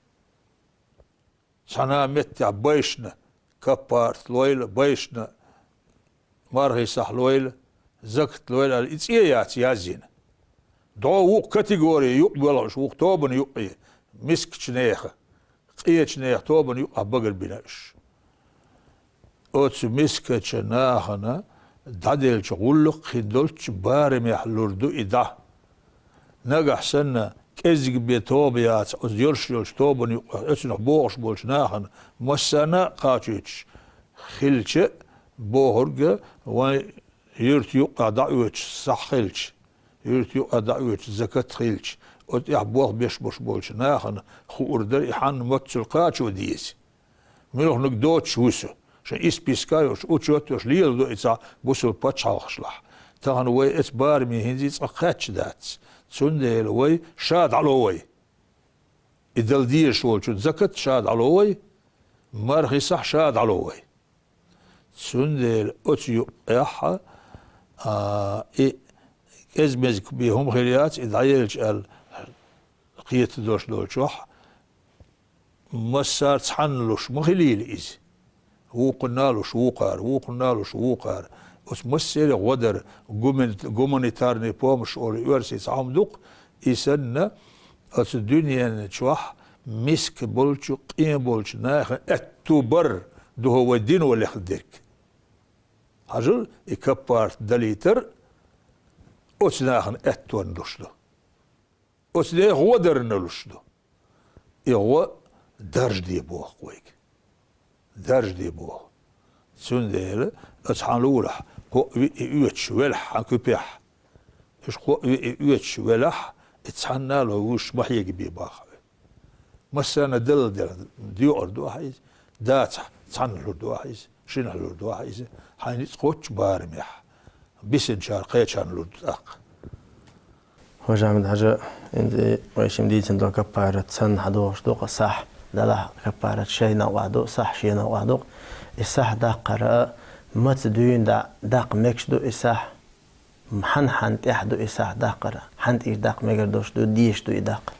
Цхьана меттехь байшна каппарат лойла, байшна мархи сахь лойла, закат лойла аьлла, и цӀе яц язйина. ДӀо вукху категори юкъа боьлхуш, вукху тобанан юкъе, мискачу нехан, къечу нехан тобанан юкъахь багарбина уьш. Оцу мискачу нахана дӀаделлачу гӀуллакх хин долчу барамехь лур ду и дӀа. Нагахь санна, кӀеззиг бен тоба яц, оцу йолуш йолчу тобанан юкъахь оцунах богӀуш болчу нахана массарна а кхачуьйтуш хилча а, бохург вайн юьрта юккъехь дӀаоьцуш сахь хилча, юьрта юккъехь дӀаоьцуш закат хилча, оцу тӀехь болх беш болуш болчу нахана хуур дара и хьанна моццул кхачо деза. Муьлханиг доцуш ву со, шайн исписка а йолуш, учёт а йолуш, леладо и цхьа бусул пачхьалкхашлахь. Тахана вай эцу бараме хӀинца а цкъа кхаьчча дац. Цундела вай ша дӀало вай. И дала дезаш волчун закат ша дӀало вай, мархий сахь ша дӀало вай. Цундела оцу юкъехь, а, и кӀезмезиг бен хӀума хир яц, и дӀаелча аьлла, кхетадош долчохь, массара цхьанна луш ма хилийла иза. Вукхунна луш вукхара, вукхунна луш вукхара. Оцу массеран гӀо дара, гуман-, гуманитарный помощь олу оьрсийн цхьа хӀума ду-кх, и санна, оцу дуьненан чохь миска болчу, къен болчу нахана аьтту бар ду хӀо вай дино лехна дерг. Хьажал, и каппарат далийтар оцу нахана аьттонна луш ду. Оцу нехан гӀо дарна луш ду. И гӀо даржаде боху вайга. Даржаде боху. Цундела оцу хьан лулахь, кхоъ виъ и оьцуш велахь хьан куьпехь. Уьш кхоъ виъ и оьцуш велахь, и цхьанна а ло вуьш ма хьегабе бахахь. Массарна а далла дела, доькъур ду ахьа иза, дацахь цхьанна лур ду ахьа иза, шинахь лур ду ахьа иза, хьайн ницкъ кхоччу барамехь, бисинчара кхечарна лур ду тӀаккха. Хожа Ахьмад-Хьажа, хӀинца вай шимма дийцина долу каппарат санна хьан догӀуш ду-кх сахь, делахь каппарат шайна охьа ду, сахь шена охьа ду-кх. И сахь даккхара маца дуьйна дӀа даккха мегаш ду и сахь? Хьан-хьан тӀехь ду и сахь даккхара? Хьан тӀера даккха мегар долуш ду, дезаш ду и даккха?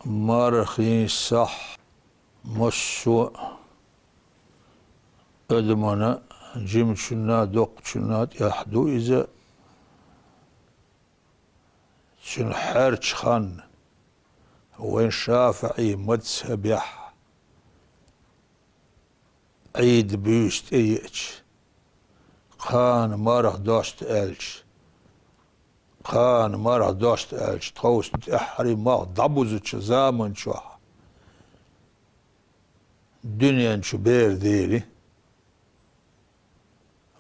Мархийн сахь массо а адамана, жимачунна, доккхачунна тӀехь ду иза. Цуьнан хьаьрчу хан вайн ШафиӀий мазхьабехь Ӏийда буьйса тӀееача, кхана марха досту аьлча, кхана марха досту аьлча, тховса тӀаьххьарий малх дӀабузучу заман чохь дуьнен чу бер дели.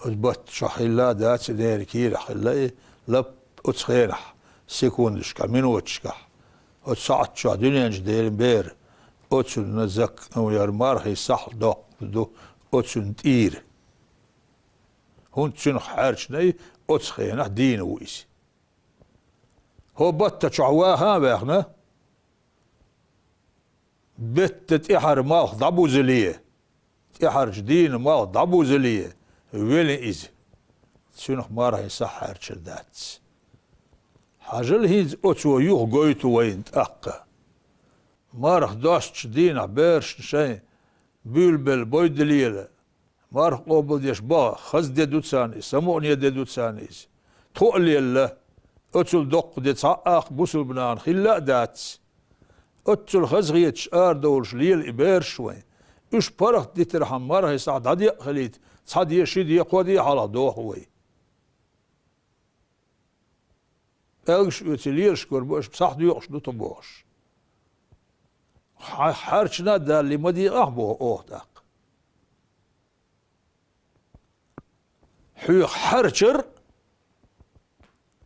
Оцу батта чохь хилла а дац, и дера кийрахь хилла и, лап оцу хенахь, секундашкахь, минуташкахь, оцу сахьт чохь дуьнен чу дели бер, оцунна зак-, яр мархий сахь доккху ду, оцунна тӀийра. ХӀунда цуьнах хьаьрчинай оцу хенахь дийна ву иза. ХӀо батта чохь ваха а ваьхна, бетта тӀаьхьара малх дӀабузале, тӀаьхьарчу дийна малх дӀабузале велла иза, цуьнах мархий сахь хьаьрчар дац. Хьажал хӀинца оцо юха гойту вайна тӀаккха. Марха достучу дийнахь берашна шайн буьйлабелла бойдалела, марха къобалдеш баха хаза де ду царна иза, самукъане де ду царна иза. Тхо а лелла, оцул доккха де цхьа а бусулба нахана хилла а дац. Оццул хазахеташ арадовлуш лела и бераш вайн. Уьш паргӀат дитархьама мархий сахь дӀадекъа хилийта, цхьа де, ши де, кхо де хьалха доху вай. ПӀелгаш оьций лелаш гур бу, аша сахь доькъуш ду тхо бохуш. Хьа-, хьаьрчина а далале ма декъахь боху оха тӀаккха. Хьоьха хьаьрчар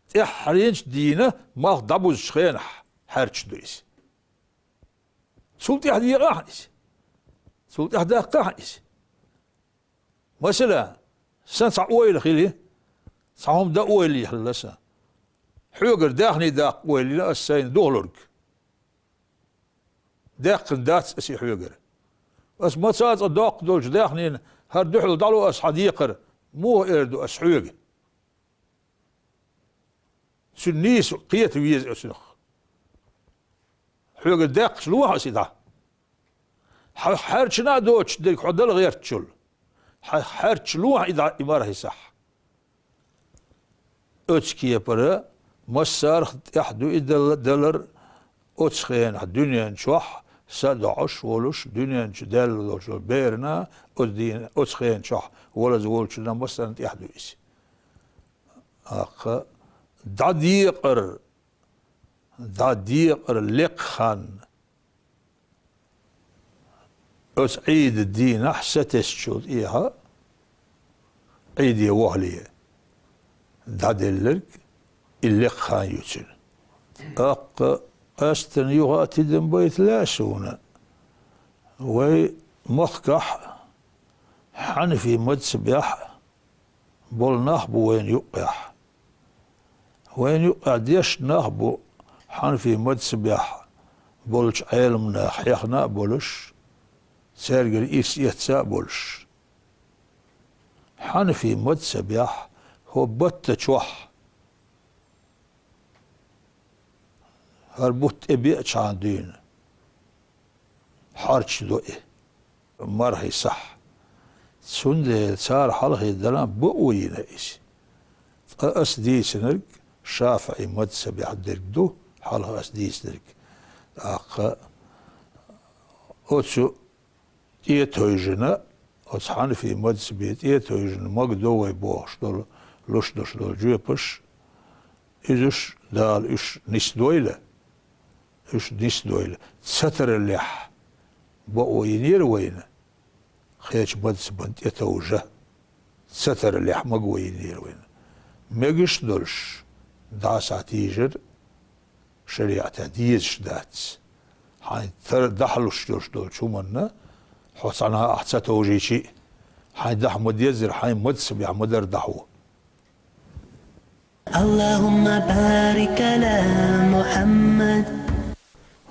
тӀаьххьарчу дийна малх дӀабузучу хенахь хьаьрча ду иза. Цул тӀаьхьа декъахь иза. Цул тӀаьхьа даккхахь иза. Масала, сан цхьа ойла хили, цхьа хӀума дан ойла хилла сан. Хьоьгара даьхний даккха ойла йина ас сайна духалург. Даьккхина дац ас и хьоьгара. Ас маца а цкъа доккха долчу даьхнина хӀара дуьхьал дӀало ас хьан декхар, муха эр ду ас хьоьга? Цуьнан нийса кхета веза оцунах. Хьоьга даьккхача лохьа ас и дӀа. Хьан хьаьрчина а доцуш дерг хьо дала гӀертачул. Хьан хьаьрча лохьа и дӀа, и мархий сахь. Оцу кепара массарах тӀехь ду и дала-, далар, оцу хенахь дуьнен чохь са доӀуш волуш, дуьнен чу даьлла долчу берана, оцу дийна, оцу хен чохь валаза волчунна массарна тӀехь ду иза. Аккха, дӀадекъар, дӀадекъар лекха хан, оцу Ӏийда дийнахь сатесачул тӀехьа, Ӏийде вахале дӀаделларг и лекха хан ю цуьнан. Аккха, къаьсттина юха а тидам байта лаьа суна. Вай махкахь Хьанафи мазхабехь болу нах бу вайна юккъехь. Вайна юккъехь дешна нах бу Хьанафи мазхабехь болчу Ӏеламнаха хьехна а болуш, цаьргара ирс эцца а болуш. Хьанафи мазхабехь хӀо батта чохь хӀара бутт тӀе беачхьана дуьйна хьарчадо и мархий сахь. Цундела цара хьалхе дала баа йина иза. Ткъа ас дийцинарг ШафиӀи мазхабехь дерг ду, хьалха ас дийцинарг. ТӀаккха оцу тӀе а тевжина, оцу Хьанафи мазхабе тӀе а тевжина, магадо вай бохуш долу, луш долуш долу жоьпаш, иза уьш Дала уьш нисдойла, уьш нисдойла. Ца тараллехь баа йинера вайна, кхечу мазхабан тӀе тевжа. Ца тараллехь магадо йинера вайна. Мегаш долуш дӀа схьатийжар шариӀатехь дезаш дац. Хьайн тара дахьалуш йолуш долчу хӀуманна хьо цхьана ахь ца товжийчи, хьайн дахьа ма-деззара, хьайн мазхабехь ма-дарра дахьо. اللهم بارك على محمد.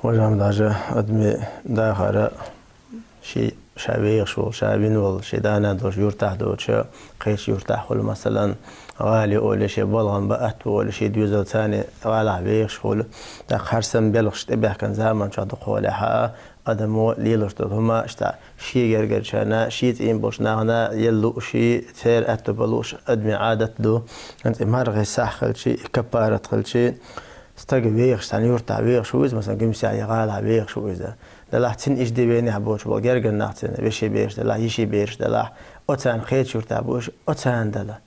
Важа-м даже адми дахара ши ша вехаш волу, ша вина волу, ши дана долуш юртахь доцуша, кхечу юртахь хуьлу, масалан, гӀали олу, ши балгӀан баъ атта олу, ши доьзал царна гӀалахь вехаш хуьлу. ТӀаккха хьарсан белхаш тӀебаьхкина заман чохь дукхахьолехьа, адамо лелош долу хӀума иштта шен гергарчарна, шен цӀийна болчу нахана елла лууш, церан аьтто бан лууш адми Ӏадат ду. ХӀинца и мархий сахь хилчи, и каппарат хилчи, стаг вехаш, цхьана юртахь вехаш ву иза, масалан, гимсехь я гӀалахь вехаш ву иза. Делахь цуьнан ишдивенехь боцуш болу гергара нах цуьнан, вешин бераш делахь, йишин бераш делахь, оцарна кхечу юртахь бу уьш, оцарна дала.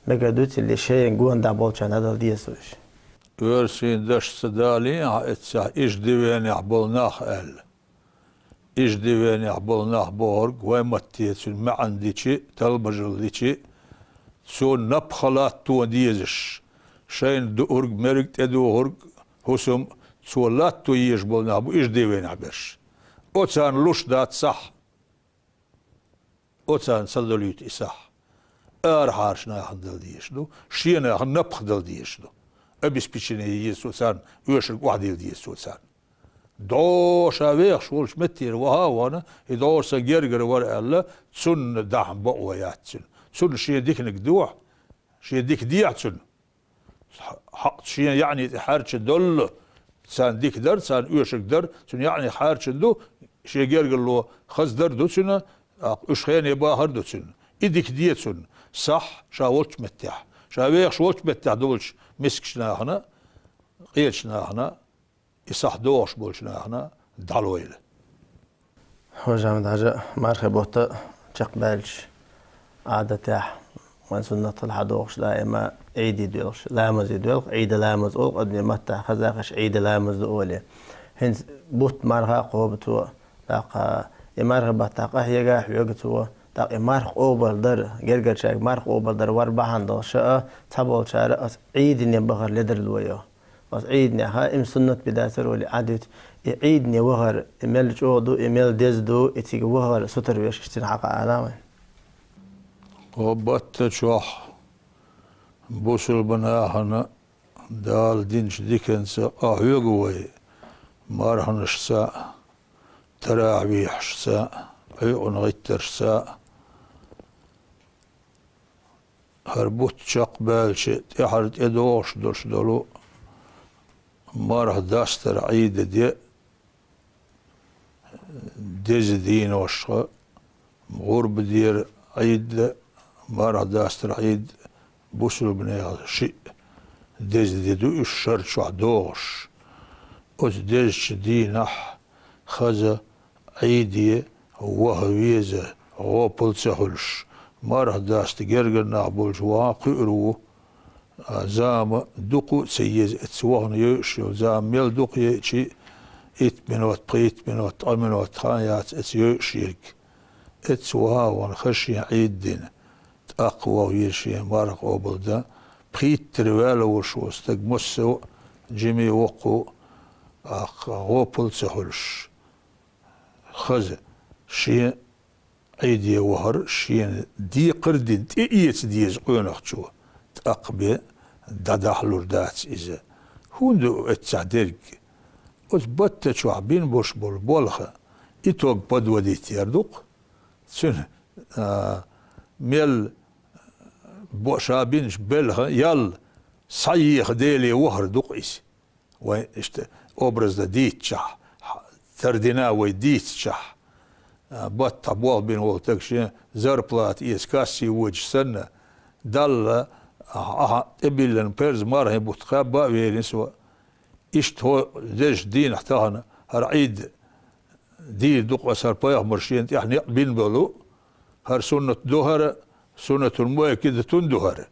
Мегар дуьйцу или шайна гонах болчарна дала деза уьш. Оьрсийн дашца далийна хьан эццехь ишдивенехь болу нах аьлла. Ишдивенехь болу нах бохург вай матте цуьнан маьӀна дичи, талбажал дичи, цо напха латто дезаш, шайна дуург, мерг тӀедухург, хӀусам, цо латто езаш болу нах бу ишдивенехь берш. Оцарна луш дац сахь. Оцарна ца долуьйту и сахь. Арахьарчу нахана дала дезаш ду, шен нахана напха дала дезаш ду. Обеспечение еза цо царна, оьшург охьадилла деза цо царна. ДогӀу ша вехаш волчу меттера ваха а вахана, и догӀу сан гергара вара аьлла, цунна дахьа бакъо яц цуьнан. Цунна шен диканиг дохьа, шен дика дехьа цунна. Хьакъ шен яъни тӀе хьарча доллу, царна дика дар, царна оьшург дар, цуьнан яъни хьарча ду, шен гергарло хаза дар ду цуьнан, тӀаккха уьш хене бахар ду цуьнан. И дика де цунна, сахь ша волчу меттехь, ша вехаш волчу меттехь долчу мискачу нахана, къечу нахана, и сахь догӀуш болчу нахана дӀалойла. Хьожам даже мархи бутта чекхбаьлча, Ӏадатехь, вайн суннат хила хьадогӀуш даима Ӏийди доьлхуш, ламазе доьлху, Ӏийда ламаз олу, адамийн маттахь хазахаш Ӏийда ламаз ду олий. ХӀинца бутт марха а кхобу цо, тӀаккха и мархи баттахь къахьега а хьоьгу цо, тӀаккха и марха къобал дар, гергарчаьрга марха къобал дар вар бахьана долуш а, цхьаболчара аса Ӏийдане бахар ледарло йо. Оцу Ӏийданехь а, и суннат бен дацара олий, Ӏадвита, и Ӏийдане вахар, и мел чӀогӀа ду, и мел деза ду, и цига вахар сутара веш, иштта хьакха Ӏана вайн. Кхо батта чохь бусулба нахана Дала динчу диканца къахьоьгу вай, марханашца, тарахьвихьашца, Ӏуьйкъана гӀиттаршца. ХӀара бутт чекхбаьлча, тӀаьхьара тӀедогӀуш долуш долу марха дастар Ӏийда де, деза дийношха, гӀурба дера Ӏийда, марха дастар Ӏийда, бусулбанех шиъ деза де ду уьш шар чохь догӀуш. Оцу дезачу дийнахь хаза Ӏийде ваха веза, гӀопал ца хуьлуш, марха даста гергара нах болчу ваха кхуьур ву. А, зама дукха а ца еза эцца вахана йойуш йолу, зама мел дукха яйчи, итт минот, пхийтта минот, ткъа минот хан яц эцца йойуш ерг. Эцца ваха а вахана хаза шен Ӏийда дина, тӀаккха ваха веза шен марха къобал дан, пхийттара ваьлла волуш волу стаг массо а жиме воккху, а, гӀопал ца хуьлуш. Хаза, шен Ӏийде вахар шена декхар дина тӀеэца деза къонахчо, тӀаккха бен дӀадахьалур дац иза. ХӀунда ду эццахь дерг? Оцу батта чохь бина болуш болу болх итог подводить яр ду-кх. Цуьнан, а, мел бо-, ша бинчу белхан ял схьаеха Деле вахар ду-кх иза. Вайн иштта образно дийцчахь, тардина вай дийцчахь, а, баттахь болх бина волу стаг шен зарплата эца кассе воьдуш санна, Далла, а, ахьа тӀебиллина парз мархин бутт кхаба а велина со, иштта хӀо дезачу дийнахь тахана хӀара Ӏийд дийр ду-кх аса, хӀара пайхамар шена тӀехь некъ бина болу, хӀара суннат ду хӀара, суннатул муаккидатун ду хӀара.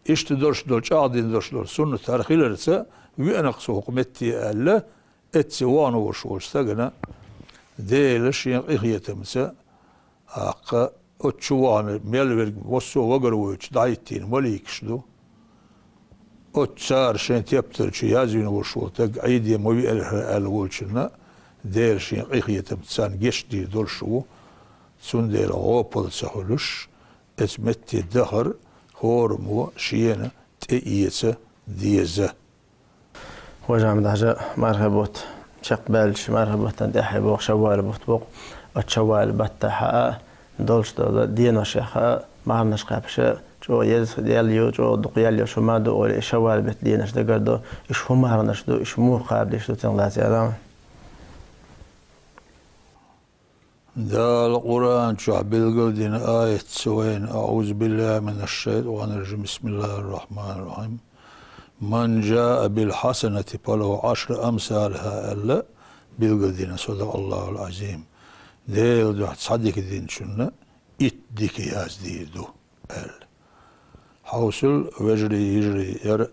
Иштта долуш долу, чӀагӀдина долуш долу суннат хӀара хиларца, веана-кх со хӀокху метте аьлла, эццахь вахана волуш волчу стагана Дела шен къинхетамца, аккха, оцу чу вахана мел верг массо а вагар войтуш дӀахӀиттийна маликаш ду. Оцу цара шайн тептар чу язвина волуш волу стаг Ӏийде ма веара хӀара аьлла волчунна, Дела шен къинхетамца царна гечдийр долуш ву, цундела гӀопал ца хуьлуш, оцу метте дахар хӀораммо шена тӀеэца деза. Хожа Ахьмад-Хьаьжа, мархи бутт чекхбаьлча, мархи буттана тӀаьхье боху шаввал бутт бу-кх. Оцу шаввал баттахь а, долуш долу деношех а марханаш кхаьбча, чӀогӀа еза ял ю, чӀогӀа дукха ял йолуш хӀума ду олий, и шаввал беттан денаш дагардо, уьш хӀун марханаш ду, уьш муха кхаба дезаш ду цуьнан лаьцна аьлча? Дала Къуръан чохь билгалдина аятца вайна: «АӀузу биллахӀи минаш-шайтӀанир-ражим. БисмиллахӀир-рохьманир-рохьим. Ман жаа бил-хьасанати фалахӀу Ӏашру амсалихӀа», аьлла, билгалдина, садакъаллахӀул-Ӏазим. Делан дуьхьа цхьа дика динчунна итт дика яздийр ду, аьлла. Хьовсал, вежарий, йижарий, яра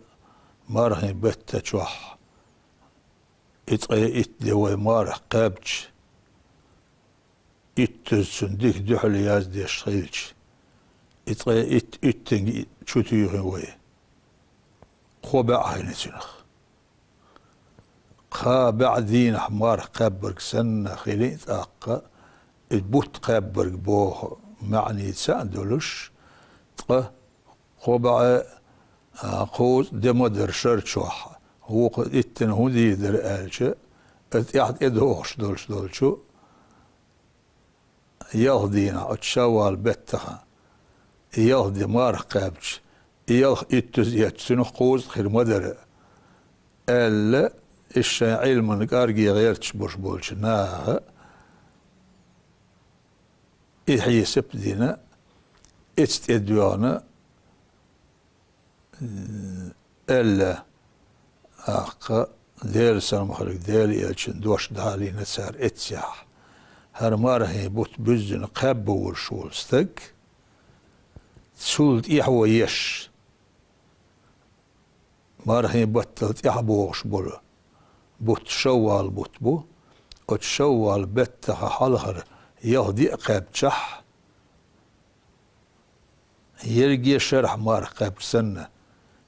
мархин бетта чохь и цкъа итт де вай марха кхаьбча, иттаза цуьнан дика дуьхьал яздеш хилча, и цкъа итт иттанга чу туьйхина вай. Кхо баьӀ хилла цуьнах. Кхаа баьӀ дийнахь марха кхаьбнарг санна хилий тӀаккха, и бутт кхаьбнарг боху маьӀница а долуш, ткъа кхо баьӀ, а, кхузткъа де ма дара шар чохь, вукху иттанна хӀун дийр дара аьлча, аса тӀаьхьа тӀедогӀуш долуш долчу, ялх дийнахь оцу шаввал беттахь, и ялх де марха кхаьбча, и ялх иттаза эцча, цуьнах кхузткъа хир ма дара, аьлла, иза шайн Ӏилманан кӀарге гӀерташ болуш болчу наха и хьесап а дина, эцу тӀе доьгӀна, аьлла, аккха, Делан салам-маршалла хуьлда Делан элчан дош далийна цара эццехь. ХӀара мархин бутт буьззина кхаьбна волуш волу стаг, цул тӀаьхьо еш, мархин баттал тӀаьхьа богӀуш болу бутт шаввал бутт бу, оцу шаввал беттахь хьалхара ялх де а кхаьбчахь, ерриге шарахь марха кхаьбча санна,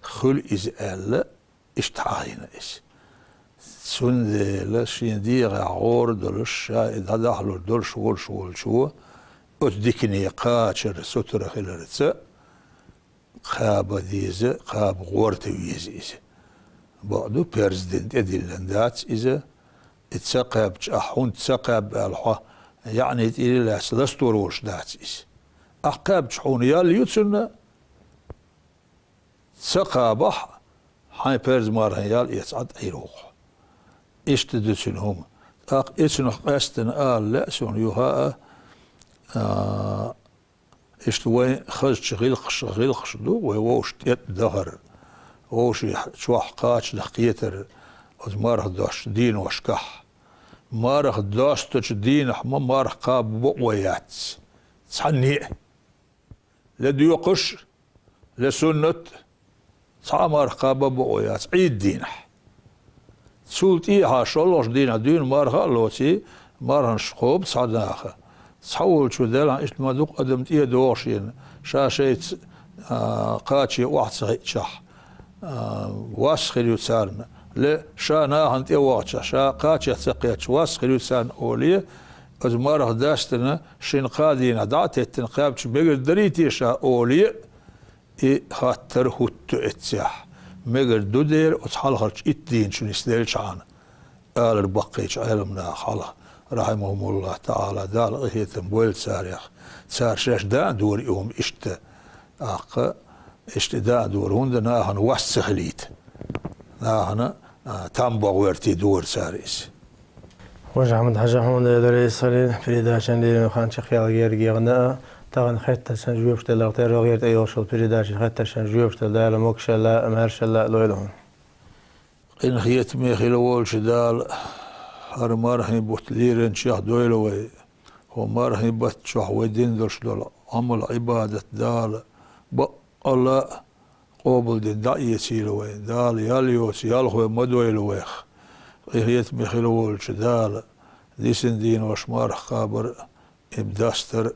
хуьлу иза аьлла, иштта хьахийна иза. Цундела шен дегӀехь гӀора а долуш, ша и дӀадахьалур долуш волуш волчо, оцу дикане кхачар сутара хиларца, кхаба деза, кхаба гӀорта веза иза. Бакъду, парз дина тӀедиллина дац иза, и ца кхаьбча, ахь хӀунда ца кхаьбна аьлла хьо, яъни тӀера лаьцна ластор волуш дац иза. Ахь кхаьбча хьуна ял ю цуьнан, ца кхабахь, хьайн парз мархин ял эца Ӏад Ӏийр ву хьо. Иштта ду цуьнан хӀума. ТӀаккха и цунах къаьстина ала лаьа суна юха а, а, Иштта вайн хазачу гӀиллакхаш, гӀиллакхаш ду, вай вовшашна тӀетта дахар, вовшийн чохь кхачанах кхетар оцу марха достучу дийношкахь. Марха достучу дийнахь ма марха кхаба бакъо яц цхьанне а. Ле доькхуш, ле суннат, цхьа а марха кхаба бакъо яц Ӏийд дийнахь. Цул тӀехьа шолгӀачу дийнахь дуьйна марха а лоций, марханаш кхобу цхьа наха. Цхьа волчо делахь иштта ма дукха адам тӀедогӀуш йина, ша шайца, а, кхаче охьа ца хиъчахь, а, вас хир ю царна. Ле ша нахана тӀевахчахь, ша кхачех ца кхетча, вас хир ю царна олий, оцу марха дастина шина кхаа дийнахь дӀа а теттина кхаьбча мегар дарий те ша олий, и хаттар хӀутту эццехь, мегар ду дера оцу хьалхарчу итт дийначу нисделчхьана. алар баккхийчу Ӏеламнаха хьалха, рахьимахумуллахӀ таӀала, Дала къинхетам бойла царех. Цара шаьш даа дора и хӀума иштта. ТӀаккха иштта даа дора, хӀунда нахана вас ца хилийта. Нахана, а, там бохуьртий дора цара иза. Хож-Ахьмад-Хьаьжа, хьуна Дела реза хуьлийла, передачан лерина хан чекхъяла герга яхана а, тахана хеттаршна жоьпаш делла, тера гӀерта йолуш йолу передачан хеттаршна жоьпаш делла, Дала могашалла а, маьршалла а лойла хьуна. Къинхетаме хила волчу Дала хӀара мархийн бутт леринчех дойла вай. ХӀокху мархийн баттахь вай дина долуш долу Ӏамал-Ӏибадат Дала бакъ- Алла а къобалдина дӀаэцийла вайн. Дала ял йоцу ялхой ма дойла вайх. Къинхетаме хила волчу Дала дисина денош марха кхабар а, и дастар а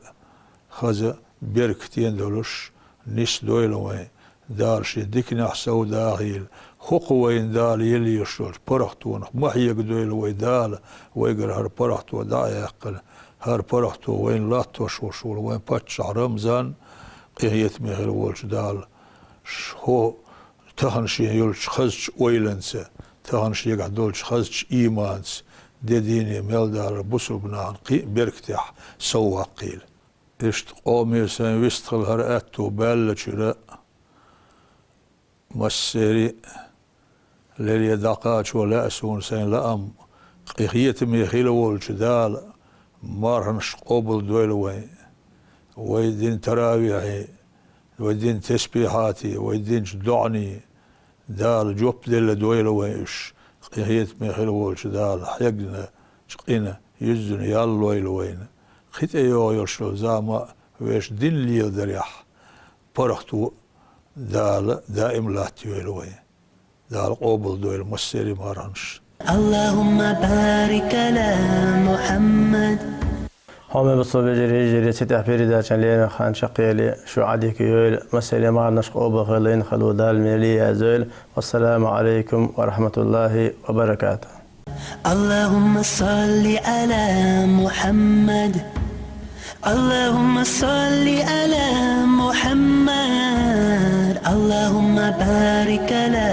хаза беркате долуш нисдойла вайн. Дала шен диканехь сов дахийла. ХӀокху вайна Дала елла йолуш йолчу паргӀатонах ма хьегадойла вай Дала, вайгара хӀара паргӀато дӀа а яьккхина. ХӀара паргӀато вайна латтош волуш волу вайн паччахь Рамзан, къинхетаме хила волчу Дала ш-, хӀо тахана шен йолчу хазачу ойланца, тахана шегахь долчу хазачу ийманца, де дийне мел далар бусург нахана кхин а беркатехь совваккхийла. Иштта къоме сайн вистхила хӀара аьтто баьллачуьра, массерий а лере дӀакхачо лаьа суна сайн лаам, къинхетаме хила волчу Дала марханаш къобалдойла вайн. Вай дина таравихьий, вай дина тесбихьатий, вай динчу доӀаний Дала жоп делла дойла вайн уьш. Къинхетаме хила волчу Дала хьегна, чкъина, юьззина ял лойла вайна. Кхин тӀе йогӀу йолуш йолу зама а вешан дин леладарехь, паргӀато Дала даим латтайойла вайн. Дала къобалдойла массерий марханаш. اللهم بارك على محمد. Хьоме бусалба вежарий, йижарий, цу тӀехь передачан лерина хан чекхъели, шу Ӏадика йойла, массерий марханаш къобал хила, йина хало Дала мел езойла. والسلام عليكم ورحمة الله وبركاته. اللهم صل على محمد. اللهم صل على محمد. اللهم بارك على